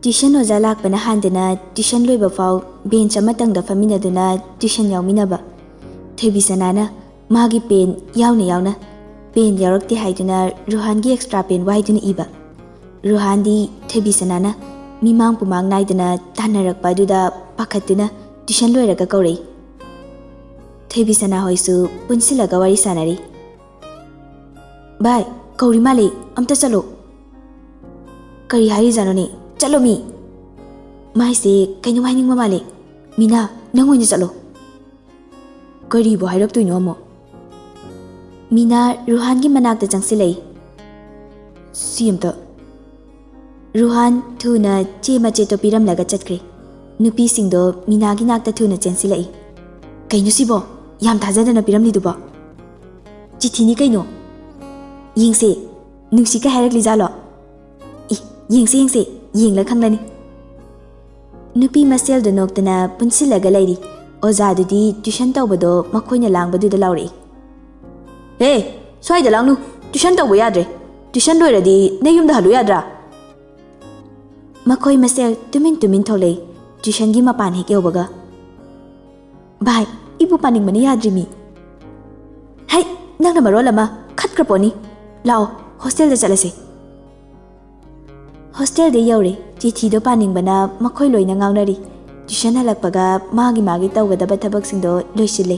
ꯇ꯭ꯌꯨꯁꯟ ꯑꯣꯖꯥ ꯂꯥꯛꯄꯅ ꯍꯥꯟꯗꯨꯅ ꯇ꯭ꯌꯨꯁꯟ ꯂꯣꯏꯕ ꯐꯥꯎ ꯕꯦꯟꯆ ꯑꯃꯇꯪꯗ ꯐꯝꯃꯤꯟꯅꯗꯨꯅ ꯇ꯭ꯌꯨꯁꯟ ꯌꯥꯎꯃꯤꯟꯅꯕ꯫ ꯊꯣꯏꯕꯤꯁꯅꯥꯅ ꯃꯥꯒꯤ ꯄꯦꯟ ꯌꯥꯎꯅ ꯌꯥꯎꯅ ꯄꯦꯟ ꯌꯥꯎꯔꯛꯇꯦ ꯍꯥꯏꯗꯨꯅ ꯔꯨꯍꯥꯟꯒꯤ ꯑꯦꯛꯁꯇ꯭ꯔꯥ ꯄꯦꯟ ꯋꯥꯏꯗꯨꯅ ꯏꯕ꯫ ꯔꯨꯍꯥꯟꯗꯤ ꯊꯣꯏꯕꯤꯁꯅꯥꯅ ꯃꯤꯃꯥꯡ ꯄꯨꯃꯥꯡ ꯅꯥꯏꯗꯅ ꯇꯥꯟꯅꯔꯛꯄ ꯑꯗꯨꯗ ꯄꯥꯈꯠꯇꯨꯅ ꯇ꯭ꯌꯨꯁꯟ ꯂꯣꯏꯔꯒ ꯀꯧꯔꯛꯏ꯫ ꯊꯣꯏꯕꯤꯁꯅꯥ ꯍꯣꯏꯁꯨ ꯄꯨꯟꯁꯤꯜꯂꯒ ꯋꯥꯔꯤ ꯁꯥꯟꯅꯔꯤ꯫ "ꯚꯥꯏ, ꯀꯧꯔꯤ ꯃꯥꯜꯂꯦ, ꯑꯝꯇ ꯆꯠꯂꯣ꯫" "ꯀꯔꯤ ꯍꯥꯏꯔꯤꯖꯥꯠꯅꯣꯅꯦ? ꯆꯠꯂꯣ ꯃꯤ!" ꯃꯥꯏꯁꯦ ꯀꯩꯅꯣꯝ ꯍꯥꯏꯅꯤꯡꯕ ꯃꯥꯜꯂꯦ꯫ "ꯃꯤꯅꯥ, ꯅꯪ ꯑꯣꯏꯅ ꯆꯠꯂꯣ꯫" "ꯀꯔꯤꯕꯨ ꯍꯥꯏꯔꯛꯇꯣꯏꯅꯣ ꯑꯃꯨꯛ?" ꯃꯤꯅꯥ ꯔꯨꯍꯥꯟꯒꯤ ꯃꯅꯥꯛꯇ ꯆꯪꯁꯤꯜꯂꯛꯏ꯫ "ꯁꯤ ꯑꯝꯇ꯫" ꯔꯨꯍꯥꯟ ꯊꯨꯅ ꯆꯦ ꯃꯆꯦꯠꯇꯣ ꯄꯤꯔꯝꯂꯒ ꯆꯠꯈ꯭ꯔꯦ꯫ ꯅꯨꯄꯤꯁꯤꯡꯗꯣ ꯃꯤꯅꯥꯒꯤ ꯅꯥꯛꯇ ꯊꯨꯅ ꯆꯦꯟꯁꯤꯜꯂꯛꯏ꯫ "ꯀꯩꯅꯣ ꯁꯤꯕꯣ? ꯌꯥꯝ ꯊꯥꯖꯗꯅ ꯄꯤꯔꯝꯂꯤꯗꯨꯕꯣ?" "ꯆꯤꯊꯤꯅꯤ ꯀꯩꯅꯣ꯫ ꯌꯦꯡꯁꯦ, ꯅꯨꯡꯁꯤ ꯀꯩ ꯍꯥꯏꯔꯛꯂꯤꯖꯥꯠꯂꯣ? ꯏ, ꯌꯦꯡꯁꯦ, ꯌꯦꯡꯁꯦ, ꯌꯦꯡꯂ ꯈꯪꯂꯅꯤ꯫" ꯅꯨꯄꯤ ꯃꯁꯦꯜꯗꯨ ꯅꯣꯛꯇꯅ ꯄꯨꯟꯁꯤꯜꯂꯒ ꯂꯩꯔꯤ꯫ ꯑꯣꯖꯥꯗꯨꯗꯤ ꯇ꯭ꯌꯨꯁꯟ ꯇꯧꯕꯗꯣ ꯃꯈꯣꯏꯅ ꯂꯥꯡꯕꯗꯨꯗ ꯂꯥꯎꯔꯛꯏ꯫ "ꯍꯦ, ꯁ꯭ꯋꯥꯏꯗ ꯂꯥꯡꯅꯨ꯫ ꯇ꯭ꯌꯨꯁꯟ ꯇꯧꯕ ꯌꯥꯗ꯭ꯔꯦ꯫ ꯇ꯭ꯌꯨꯁꯟ ꯂꯣꯏꯔꯗꯤ ꯅꯌꯨꯝꯗ ꯍꯜꯂꯨ ꯌꯥꯗ꯭ꯔꯥ?" ꯃꯈꯣꯏ ꯃꯁꯦꯜ ꯇꯨꯃꯤꯟ ꯇꯨꯃꯤꯟ ꯊꯣꯛꯂꯛꯏ꯫ ꯇ꯭ꯌꯨꯁꯟꯒꯤ ꯃꯄꯥꯟ ꯍꯦꯛ ꯌꯧꯕꯒ, "ꯚꯥꯏ, ꯏꯕꯨ ꯄꯥꯅꯤꯡꯕꯅ ꯌꯥꯗ꯭ꯔꯤꯃꯤ꯫" "ꯍꯩ, ꯅꯪꯅ ꯃꯔꯣꯜ ꯑꯃ ꯈꯠꯈ꯭ꯔ ꯄꯣꯠꯅꯤ꯫ ꯂꯥꯛꯑꯣ, ꯍꯣꯁꯇꯦꯜꯗ ꯆꯠꯂꯁꯤ꯫" ꯍꯣꯁꯇꯦꯜꯗ ꯌꯧꯔꯦ꯫ ꯆꯤꯊꯤꯗꯣ ꯄꯥꯅꯤꯡꯕꯅ ꯃꯈꯣꯏ ꯂꯣꯏꯅ ꯉꯥꯎꯅꯔꯤ꯫ ꯇ꯭ꯌꯨꯁꯟ ꯍꯜꯂꯛꯄꯒ ꯃꯥꯒꯤ ꯃꯥꯒꯤ ꯇꯧꯒꯗꯕ ꯊꯕꯛꯁꯤꯡꯗꯣ ꯂꯣꯏꯁꯤꯜꯂꯦ꯫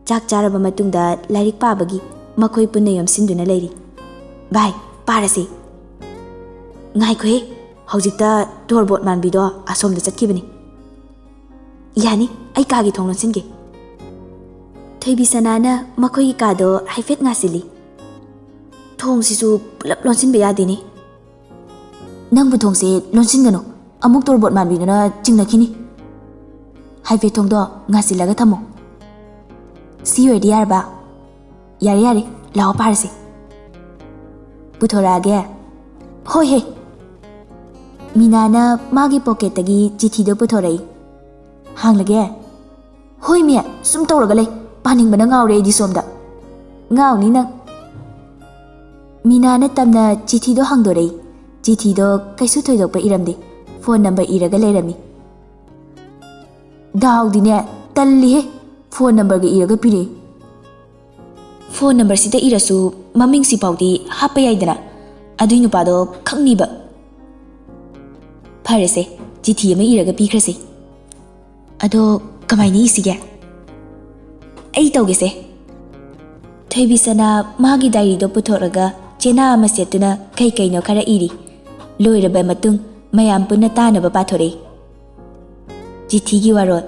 ꯆꯥꯛ ꯆꯥꯔꯕ ꯃꯇꯨꯡꯗ ꯂꯥꯏꯔꯤꯛ ꯄꯥꯕꯒꯤ ꯃꯈꯣꯏ ꯄꯨꯟꯅ ꯌꯣꯝꯁꯤꯟꯗꯨꯅ ꯂꯩꯔꯤ꯫ "ꯚꯥꯏ, ꯄꯥꯔꯁꯤ꯫" "ꯉꯥꯏꯈꯣꯍꯦ, ꯍꯧꯖꯤꯛꯇ ꯗꯣꯔꯕꯣꯠ ꯃꯥꯟꯕꯤꯗꯣ ꯑꯁꯣꯝꯗ ꯆꯠꯈꯤꯕꯅꯤ꯫" "ꯌꯥꯅꯤ, ꯑꯩ ꯀꯥꯒꯤ ꯊꯣꯡ ꯂꯣꯟꯁꯤꯟꯒꯦ꯫" ꯊꯣꯏꯕꯤꯁꯅꯥꯅ ꯃꯈꯣꯏꯒꯤ ꯀꯥꯗꯣ ꯍꯥꯏꯐꯦꯠ ꯉꯥꯁꯤꯜꯂꯤ꯫ "ꯊꯣꯡꯁꯤꯁꯨ ꯄꯨꯂꯞ ꯂꯣꯟꯁꯤꯟꯕ ꯌꯥꯗꯦꯅꯦ꯫" "ꯅꯪꯕꯨ ꯊꯣꯡꯁꯦ ꯂꯣꯟꯁꯤꯟꯒꯅꯨ, ꯑꯃꯨꯛ ꯇꯣꯔꯕꯣꯠ ꯃꯥꯟꯕꯤꯗꯨꯅ ꯆꯤꯡꯅꯈꯤꯅꯤ꯫ ꯍꯥꯏꯐꯦꯠ ꯊꯣꯡꯗꯣ ꯉꯥꯁꯤꯜꯂꯒ ꯊꯝꯃꯣ꯫ ꯁꯤ ꯑꯣꯏꯔꯗꯤ ꯌꯥꯔꯕ?" "ꯌꯥꯔꯦ, ꯌꯥꯔꯦ, ꯂꯥꯛꯑꯣ, ꯄꯥꯔꯁꯤ꯫" "ꯄꯨꯊꯣꯔꯛꯑꯒꯦ?" "ꯍꯣꯏ ꯍꯦ꯫" ꯃꯤꯅꯥꯅ ꯃꯥꯒꯤ ꯄꯣꯀꯦꯠꯇꯒꯤ ꯆꯤꯊꯤꯗꯣ ꯄꯨꯊꯣꯔꯛꯏ꯫ "ꯍꯥꯡꯂꯒꯦ?" "ꯍꯣꯏ ꯃꯤ, ꯁꯨꯝ ꯇꯧꯔꯒ ꯂꯩ꯫ ꯄꯥꯅꯤꯡꯕꯅ ꯉꯥꯎꯔꯦ ꯑꯩꯗꯤ ꯁꯣꯝꯗ꯫" "ꯉꯥꯎꯅꯤ ꯅꯪ꯫" ꯃꯤꯅꯥꯅ ꯇꯝꯅ ꯆꯤꯊꯤꯗꯣ ꯍꯥꯡꯗꯣꯔꯛꯏ꯫ ꯆꯤꯊꯤꯗꯣ ꯀꯩꯁꯨ ꯊꯣꯏꯗꯣꯛꯄ ꯏꯔꯝꯗꯦ꯫ ꯐꯣꯟ ꯅꯝꯕꯔ ꯏꯔꯒ ꯂꯩꯔꯝꯃꯤ꯫ "ꯗꯥꯎꯗꯤꯅꯦ, ꯇꯜꯂꯤꯍꯦ, ꯐꯣꯟ ꯅꯝꯕꯔꯒ ꯏꯔꯒ ꯄꯤꯔꯛꯏ꯫" "ꯐꯣꯟ ꯅꯝꯕꯔꯁꯤꯗ ꯏꯔꯁꯨ ꯃꯃꯤꯡꯁꯤꯐꯥꯎꯗꯤ ꯍꯥꯞꯄ ꯌꯥꯏꯗꯅ, ꯑꯗꯨꯏ ꯅꯨꯄꯥꯗꯣ ꯈꯪꯅꯤꯕ꯫" "ꯐꯔꯦꯁꯦ, ꯆꯤꯊꯤ ꯑꯃ ꯏꯔꯒ ꯄꯤꯈ꯭ꯔꯁꯤ꯫" "ꯑꯗꯣ ꯀꯃꯥꯏꯅ ꯏꯁꯤꯒꯦ?" "ꯑꯩ ꯇꯧꯒꯦꯁꯦ꯫" ꯊꯣꯏꯕꯤꯁꯅꯥ ꯃꯥꯒꯤ ꯗꯥꯏꯔꯤꯗꯣ ꯄꯨꯊꯣꯛꯂꯒ ꯆꯦꯅꯥ ꯑꯃ ꯁꯦꯠꯇꯨꯅ ꯀꯩ ꯀꯩꯅꯣ ꯈꯔ ꯏꯔꯤ꯫ ꯂꯣꯏꯔꯕ ꯃꯇꯨꯡ ꯃꯌꯥꯝ ꯄꯨꯟꯅ ꯇꯥꯅꯕ ꯄꯥꯊꯣꯔꯛꯏ꯫ ꯆꯤꯊꯤꯒꯤ ꯋꯥꯔꯣꯜ: